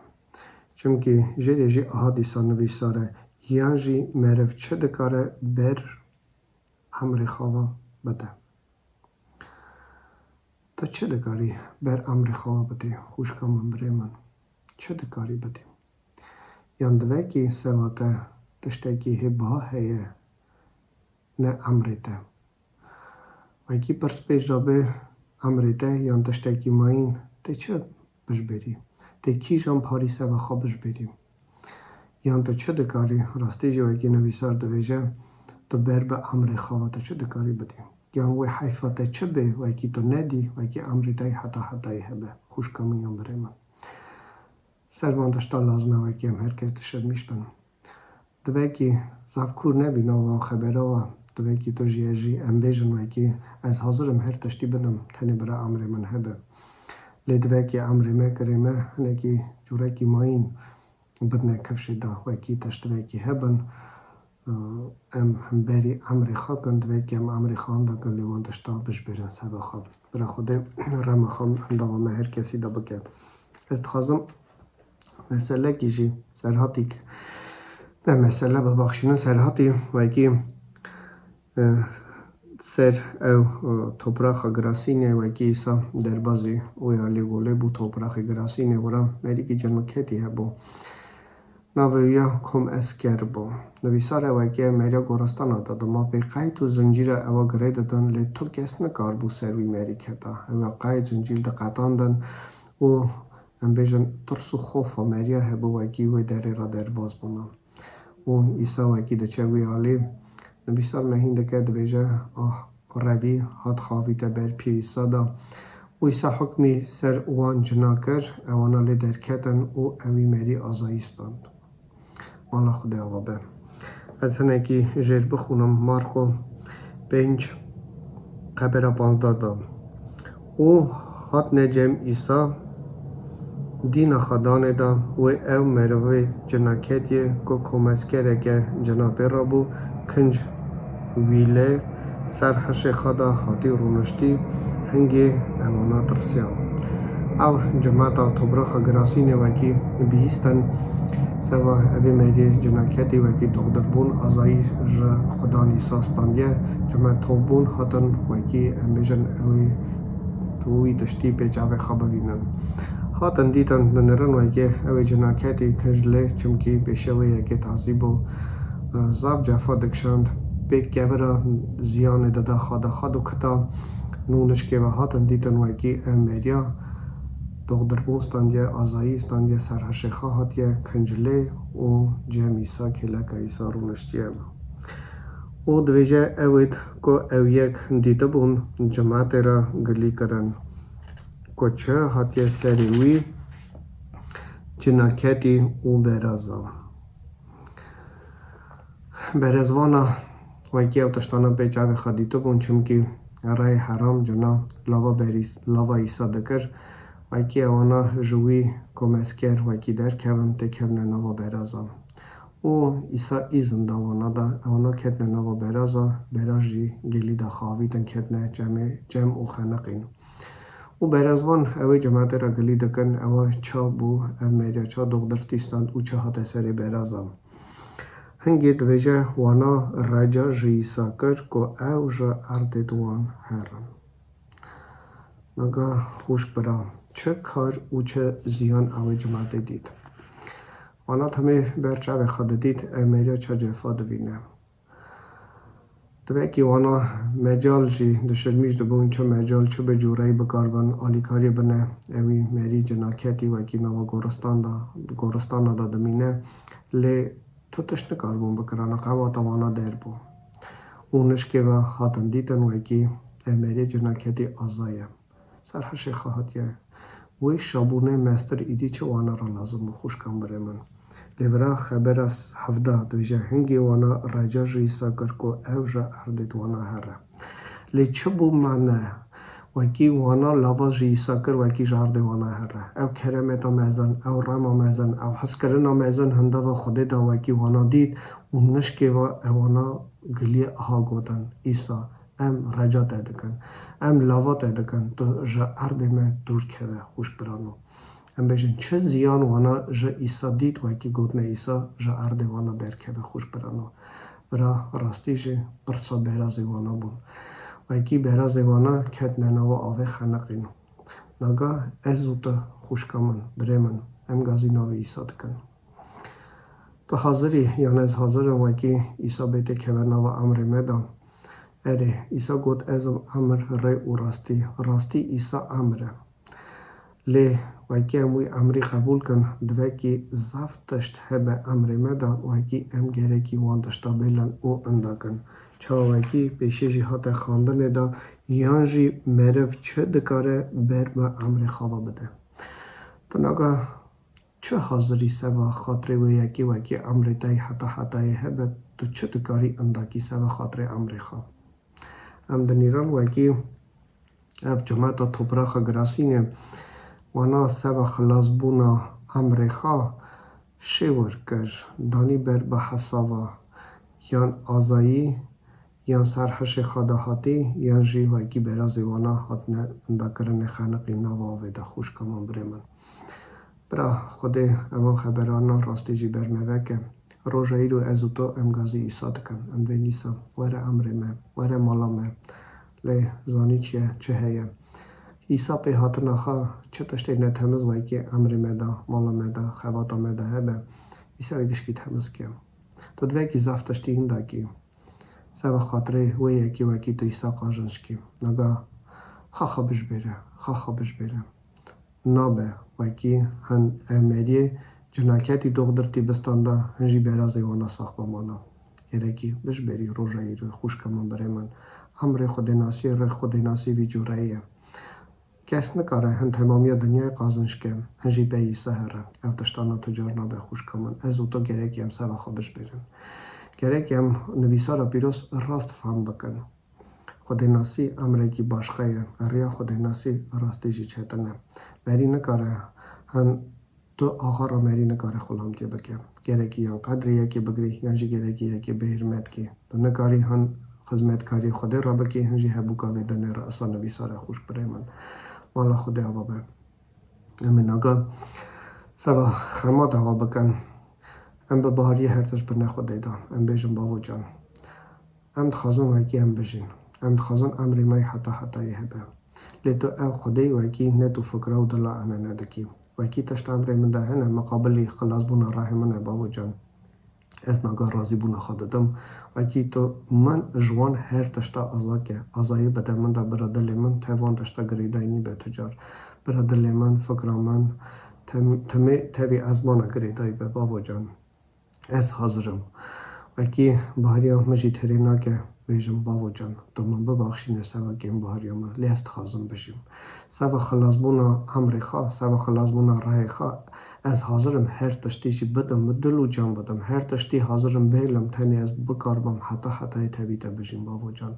Çimkî jêrê jî aha dîsa nivîsar e, yan jî meriv çi dikare ber emrê xwe ve bide. Tu çi dikarî ber emrê xwe ve bidî, xwişka min, birê min? Çi dikarî bidî? Yan divekî seva te tiştekî hê biha heye, ne emrê te? Wekî pirs pêş de bê, emrê te yan tiştekî mayîn, tê çi bijbêrî? Tê kîjan parî seva xwe bijbêrî? Yan tu çi dikarî? Rastî jî wekî nivîsar dibêje, tu ber bi emrê xwe ve tu çi dikarî bidî? Yan wê heyfa te çi bê, wekî tu nedî, wekî emrê te yî heta hetayî hebe, xwişka min yan birê min? Ser van tişta lazim e wekî em her kes dişirmîş bin. Divekî zaf kûr nebî nav van xebera wa. Divekî tu jî, ez jî, em bêjin wekî ez hazir im her tiştî bidim, tenê bira emrê min hebe. Lê divekî emrê me, kirê me hinekî cûrekî mayîn bidine kifşê de, wekî tiştivekî hebin, em hemberî emrê xwe kin, divekî em emrê xwe inda kin, lê wan tişta bijbêrin seva xwe. Bira Xwedê rema xwe endava me her kesî de bike. Ez dixwazim meselekî jî serhatî, ne mesele, bibexşînin, serhatî wekî, e, ser ew, e, topraxa Girasînê, wekî Îsa derbazî wê alî golê bû, topraxê Girasînê, wira merîkî cinoketî hebû. Navê wî ya Kom Esker bû. Nivîsar e wekî meriya goristana de dima pê qeyd û zincîra ewa girê didin, lê tu kes nikaribû ser wî merî keta. Ewa qeyd zincîr diqetandin û, em bêjin, tirs û xofa meriya hebû, wekî wê derê re derbaz bûna. Û Îsa wekî diçe wî alî. Nivîsar me hîn dike, dibêje, ah, revî hat xavîte ber piyê Îsa de. Û Îsa hukmî ser wan cina kir, ewana lê derketin û ewî merî azayî stand. Mala Xwedê ava be. Ez hinekî jêr bixwînim, Marqo pênc, xebera panzdeh de. Û hatine cem Îsa, Dîna xwedanê de wê ew merivê cinaketiyê ku komezkereke cina pê re bû, kinc wî lê ser hişê xwe de hatî rûniştî, hingê ewana tirsiya. Ew cimeta topraxa Girasînê wekî bihîstin, seva evê meriyê cinaketî wekî doxdirbûn azayî ji Xudan Îsa standiye, cimet tovbûn hatin wekî em bêjin ew ê tu wî tiştî pê çavê xwe bivînin. Hatin dîtin dinirin wekî ew ê cinaketî kinc lê, çimkî pêşe wê yekê tazî bû. Zaf cefa dikişand, pê kevira ziyanê dida xwe de xwe dikita. Nû nişkê ve hatin dîtin wekî ev meriya doxdirbûn standiye, azayî standiye, ser hişê xwe hatiye kinc lê û cem Îsa, kêleka Îsa rûniştiye. Û dibêje, ew êd ku ew yek dîtibûn, cimetê re gilî kirin ku çi hatiye serê wî, cinaketî û beraza. Berezvana wekî ew tiştana pê çavê xwe dîtibûn, çimkî rey heram cina lava berîs-, lava Îsa dikir. Wekî ewana ji wî komezker wekî derkevin, têkevine nava beraza. Û Îsa îzin da wana de, ewana ketine nava beraza, beraj jî gelî de xavîtin, ketine cemê, cem û xeniqîn. Û berezvan ew ê cimetê re gilî dikin, ewa ça bû, ev meriya ça doxdirtî stand û ça hate serê beraza. Hingê dibêje, wana reca ji Îsa kir ku ew ji erdê di wan herin. Naga xwişk bira, çi kar û çi ziyan ew ê cimetê dît. Wana temê ber çavê xwe didît, ev meriya ça cefa divîne. Divekî wana mecal jî dişirmîş dibûn, çi mecal, çi bi cûreyî bikaribin alîkariyê bine, ewî merî cinaketî wekî nava goristan de, goristana de dimîne, lê tu tişt nikaribûn bikirana, qewata wana der bû. Û nişkê ve hatin dîtin wekî ev merî cinaketî aza ye. Ser hişê xwe hatiye. Wê şabûnê mestir îdî çi wana re lazim bû, xwişkan birê min. Lê vira xebera s-, hevda dibêje, hingê wana reca ji Îsa kir ku ew ji erdê di wana here. Lê çi bû mane? Wekî wana lava ji Îsa kir, wekî ji erdê wana here. Ew keremeta mezin, ew rema mezin, ew hezkirina mezin hindava Xwedê da wekî wana dît û nişkê ve ewana giliyê aha gotin, Îsa, em reca te dikin. Em lava te dikin. Tu ji erdê me dûr keve, xwişk birano. Em bêjin, çi ziyan wana ji Îsa dît, wekî gotine Îsa ji erdê wana derkeve, xwişk birano. Vira rastî jî pirsa berazê wana bûn. Wekî berazê wana ketine nava avê xeniqîn. Naga ez û tu, xwişka min, birê min, em gazî navê Îsa dikin. Tu hazir î, yan ez hazir im wekî Îsa bê têkeve nava emrê me de? Erê, Îsa got, ez im emir, rê û rastî. Rastî Îsa emir e. Lê wekî em wî emrî qebûl kin, divekî zaf tişt hebe emrê me de, wekî em gerekî wan tişta bêlin û inda kin. Çawa wekî pêşê jî hate xandinê de, yan jî meriv çi dikare ber bi emrê xwe ve bide. Tu naga çi hazirî seva xatirê wê yekî wekî emrê te yî heta hetayê hebe, tu çi dikarî indakî seva xatirê emrê xwe? Em dinîrin wekî ev cemeta topraxa Girasînê wana seva xilasbûna emrê xwe şêwir kir, danî ber bi hesava yan azayî, yan ser hişê xwe de hatî, yan jî wekî berazê wana hatine indakirinê xeniqî nava avê de, xwişka min, birê min. Bira, Xwedê evan xeberana rastî jî ber me veke. Roja îro ez û to em gazî Îsa dikin. Em dibên Îsa, were emrê me, were mala me. Lê zanî çi ye, çi heye? Îsa pê hatina xwe çi tiştê netemiz wekî emrê me de, mala me de, xebata me de hebe, Îsa wê gişkî temiz ke. Tu divekî zaf tiştî hindakî. Seva xatirê wê yekî wekî tu Îsa qajinc kî. Naga xaxa bijbêre, xaxa bijbêre. Nabe wekî hin ev meriyê cinaketî doxdirtî bistanda, hin jî berazê wana sax bimana. Gerekî bijbêrî roja îro, xwişka min, birê min. Emrê Xwedênasî, rê Xwedênasî vî cûreyî ye. Kes nikare hin temamiya dinyayê qazinc ke, hin jî pey Îsa here. Ev tiştana tu car nabe, xwişka min. Ez û tu gerekî em seva xwe bijbêrin. Gerekî em nivîsara pîroz rast fam bikin. Xwedênasî emrekî başqa ye. Riya Xwedênasî rastî jî çetin e. Berî nikare Hin tu axa re merî nikare xulamtiyê bike. Gerekî yan qedrê yekê bigirî, yan jî gerekî yekê bêhirmet kî. Tu nikarî hin xizmetkariyê Xwedê re bikî, hin jî hebûka vê dinê re. Isa nivîsare xweş birê min. Mala Xwedê ava be. Em ê naga seva xema dawa bikin. Em bi bahariyê her tişt bine Xwedê de. Em bêjin bavo can. Em dixwazin wekî em bijîn. Em dixwazin emrê me heta hetayê hebe. Lê tu ev Xwedê wekî ne tu fikra û dila ene nedikî. Wekî tişt emrê min de hene, miqabilî xilasbûna rehê min e, bavo can. Ez naga razîbûna xwe didim. Wekî tu min ji wan her tişta aza ke. Azayî bide min de bira dilê min, tev wan tişta girêdayî nîbe tu car. Bira dilê min, fikra min, tem-, temê tevî ezmana girêdayî be, bavo can. Ez hazir im. Wekî bahariya min jî têrê nake, bêjim, bavo can, tu min bibaxşîne seva kêm bahariya min, lê ez dixwazim bijîm. Seva xilasbûna emrê xwe, seva xilasbûna rehê xwe, ez hazir im her tiştî jî bidim, bi dil û can bidim. Her tiştî hazir im bihêlim, tenê ez bikaribim heta hetayê tevî te bijîm, bavo can.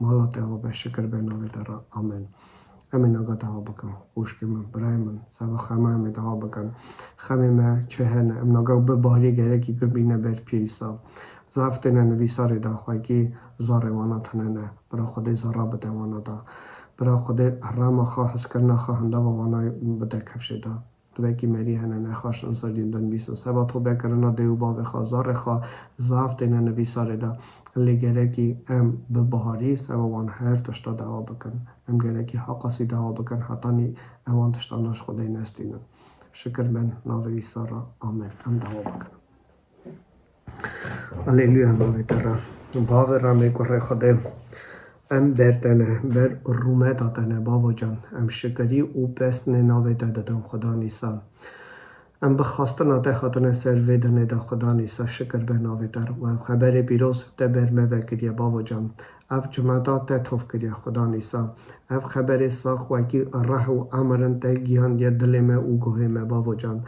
Mala te ava be, şikir be navê te re. Amen. Em ê naga dawa bikin. Xwişkê min, birayê min, seva xema em ê dawa bikin. Xemê me çi hene? Em naga bi bahariyê gerekî gubîne ber piyê Îsa. Zaf têne nivîsarê de, xwekî zarê wana tine ne. Bira Xwedê zara bide wana da. Bira Xwedê herrama xwe, hezkirina xwe hindava wana bide kifşê de. Tu wekî merî hene nexweş in, sircîn din bîsin. Seba tobekirina dê û bavê xwe, zarê xwe zaf têne nivîsarê de. Lê gerekî em bi baharî seba wan her tişta dawa bikin. Em gerekî haqasî dawa bikin, hetanî ewan tiştana ji Xwedê nestînin. Şikir ben navê Îsa re. Amen. Em dawa bikin. Aleluya navê te re. Bavê remê kurê Xwedê. Em ber te ne, ber rûmeta te ne, bavo can. Em şikirî û pesnê navê te didin, Xudan Îsa. Em bi xastina te hatine ser vê dinê de, Xudan Îsa, şikir be navê te re. Û ev xeberê pîroz te ber me vekiriye, bavo can. Ev cimeta te tof kiriye, Xudan Îsa. Ev xeberê sax wekî reh û emir in te gihandiye dilê me û guhê me, bavo can.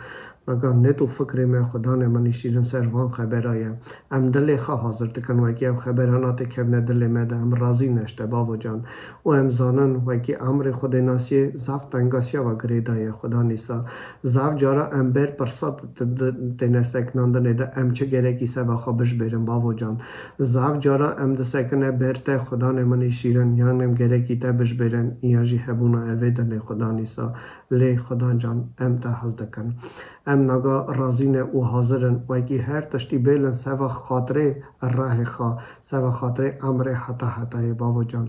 Naga nêt û fikrê me, Xudanê min î şîrin, ser van xebera ye. Em dilê xwe hazir dikin, wekî ev xeberana tê kevne dilê me de. Em razî ne ji te, bavo can. Û em zanin, wekî emrê Xwedê nasiyê zaf tengasiya we girêdaye, Xudan Îsa. Zaf cara em ber pirsa t-, t-, t-, têne sekinandinê de, em çi gerekî seba xwe bijbêrin, bavo can. Zaf cara em disekine ber te, Xudanê min î şîrin, yan em gerekî te bijbêrin, yan jî hebûna evê dinê, Xudan Îsa. Lê Xudan can, em te hez dikin. Em naga razî ne û hazir in, wekî her tiştî bêlin seva xatirê rehê xwe, seva xatirê emrê heta hetayê, bavo can.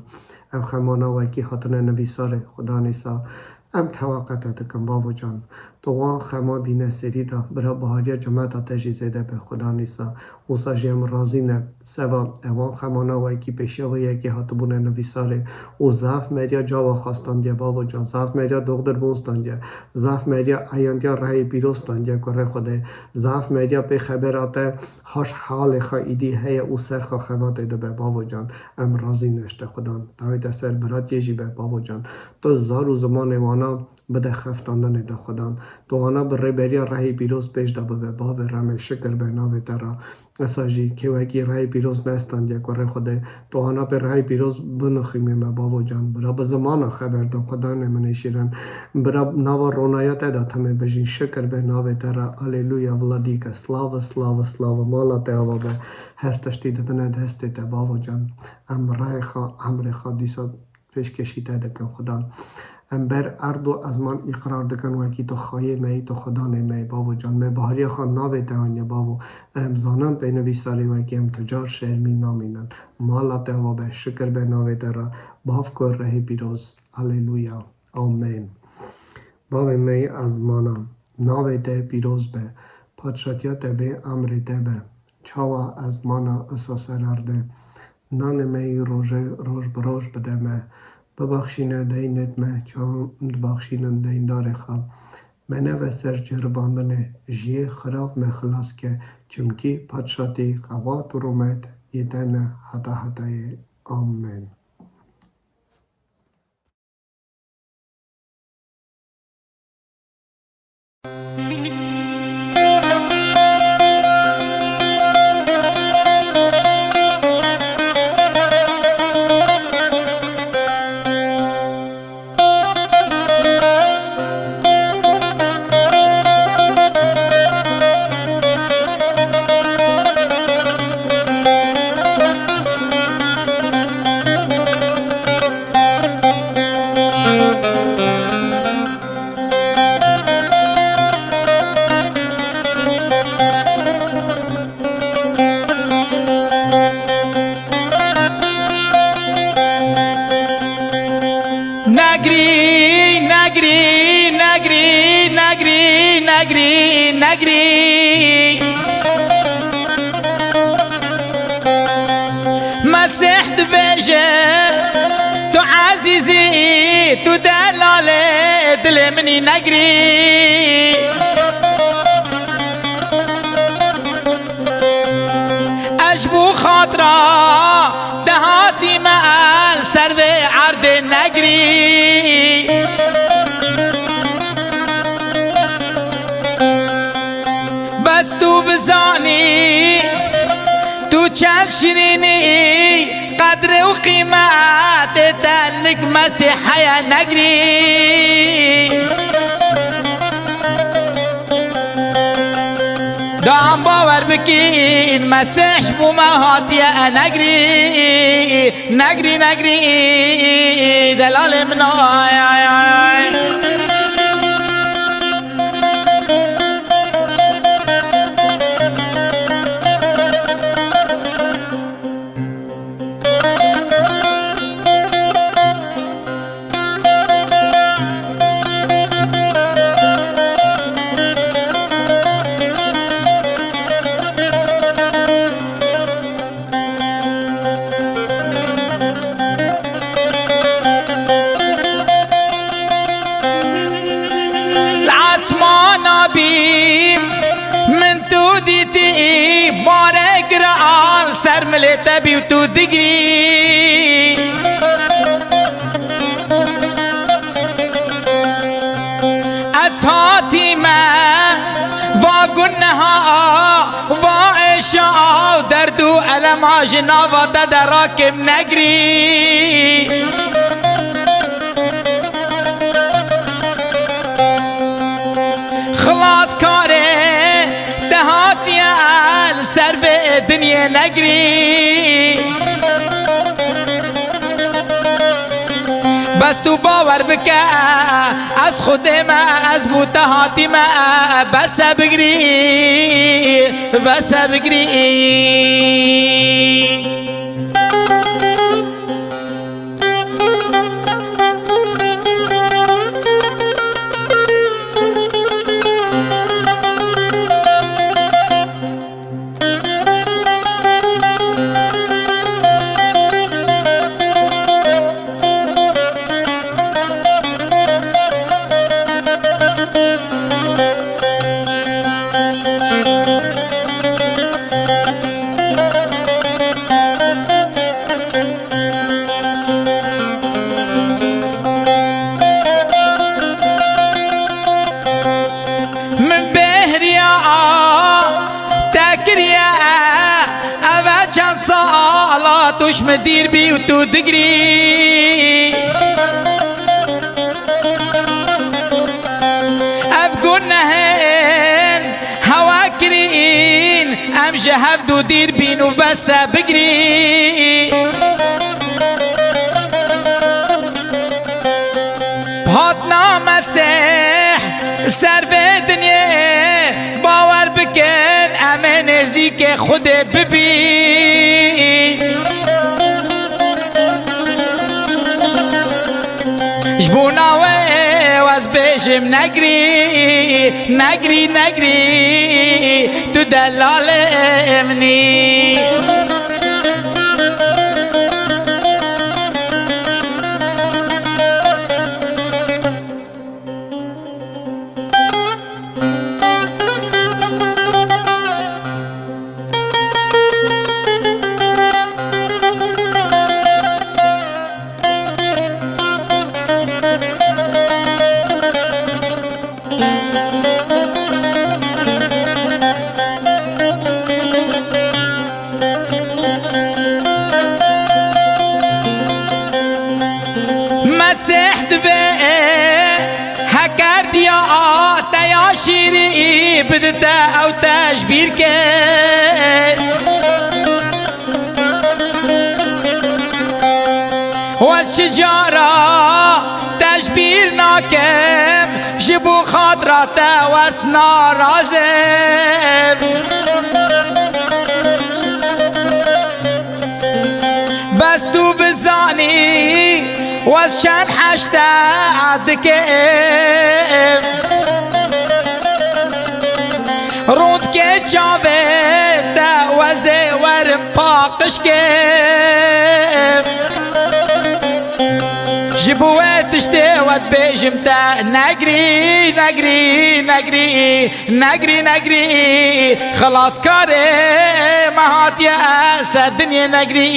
Ev xemana wekî hatine nivîsarê, Xudan Îsa. Em tewaqa te dikin, bavo can. Tu wan xema bîne serî de, bira bahariya cemeta te jî zêde be, Xudan Îsa. Wisa jî em razî ne. Seva ewan xemana wekî pêşiya wê yekê hatibûne nivîsarê û zaf meriya cawa xwe standiye, bavo can, zaf meriya doxdirbûn standiye, zaf meriya eyandiya rehê pîroz standiye, kurê Xwedê, zaf meriya pê xebera te haş halê xwe îdî heye û ser xwe xebatê dibe, bavo can, em razî ne ji te Xudan. Dawê te ser biratiyê jî be, bavo can. Tu zar û zimanê wana bide xeftandinê de Xudan. Tu wana bi rêberiya rehê pîroz pêş de bibe, bavê remê, şikir be navê te re. Esa jî kê wekî rehê pîroz nestandiye, kurê Xwedê, tu wana pê rehê pîroz binixîmê me, bavo can. Bira bi zimana xeber din, Xudanê min ê şîrin. Bira nava ronaya te de temê bijîn, şikir be navê te re. Aleluya, vladîke, slava, slava, slava. Mala te ava be. Her tiştî didine destê te, bavo can. Em rehê xwe, emrê xwe dîsa pêşkêşî te dikin, Xudan. Em ber erd û ezman îqrar dikin, wekî tu xayê me yî, tu Xudanê me yî, bavo can. Me bahariya xwe navê te aniye, bavo. Em zanin pê nivîsarê wekî em tu car şermî namînin. Mala te ava be, şikir be navê te re. Bav ku rehê pîroz. Aleluya. Amen. Bavê me yê ezmana, navê te pîroz be. Padşatiya te bê, emrê te be. Çawa ezmana isa ser erdê. Nanê me yî rojê roj bi roj bide me. Bibaxşîne deynêt me, çawa em dibaxşînin deyndarê xwe. Me neve ser ceribandinê, ji yê xirav me xilas ke, çimkî padşatî, qewat û rûmet yê te ne heta hetayê. Amen. Negrî. Mesîh dibêje, tu ezîz î, tu delalê dilê min î, Negrî. Ez ji bo xatira te hatîme el ser vê erdê, Negrî. Bes tu bizanî, tu çend şirîn î, qedrê û qîmetê te lik Mesîh heye, Negrî. Da em bawer bikin, Mesîh ji bo me hatiye, e, Negrî, Negrî, Negrî, delalê min, ay, ay, ay. Li esmana bî, min tu dîtî, barek re al ser milê te bî û tu digrî. Ez hatîme va guneha, va êşa û derd û elema ji nava te de rakim, Negrî. Xilaskarê te hatiye el ser vê dinyê, Negrî. Bes tu bawer bike, ez Xwedê me, ez bo te hatîme, bes e bigrî, bes e bigrî. Min bêhriya te kiriye, ev e çend sala tu ji min dîr bî û tu digrî. Ev gunehên hewa kirîn, em ji hev du dîr bîn û bes e bigrî. Hatina Mesîh ser vê dinyê, bawer bikin, em ê nêzîkê Xwedê bibîn. Ji bo navê wê ez bêjim, Negrî, Negrî, Negrî, tu delalê min î. Mesîh divê heker diya te ya şîrî bidite ew te ji bîr kir. Wez çi cara te ji bîr nakim, ji bo xatira te wez narazim. Bes tu bizanî, wez çend heşte dikim. Rûndkê çavê te wezê werim paqij ke. Ji bo we tiştê we dibêjim te, negrî, negrî, negrî, negrî, negrî, xilaskarê me hatiye ser dinyê negrî.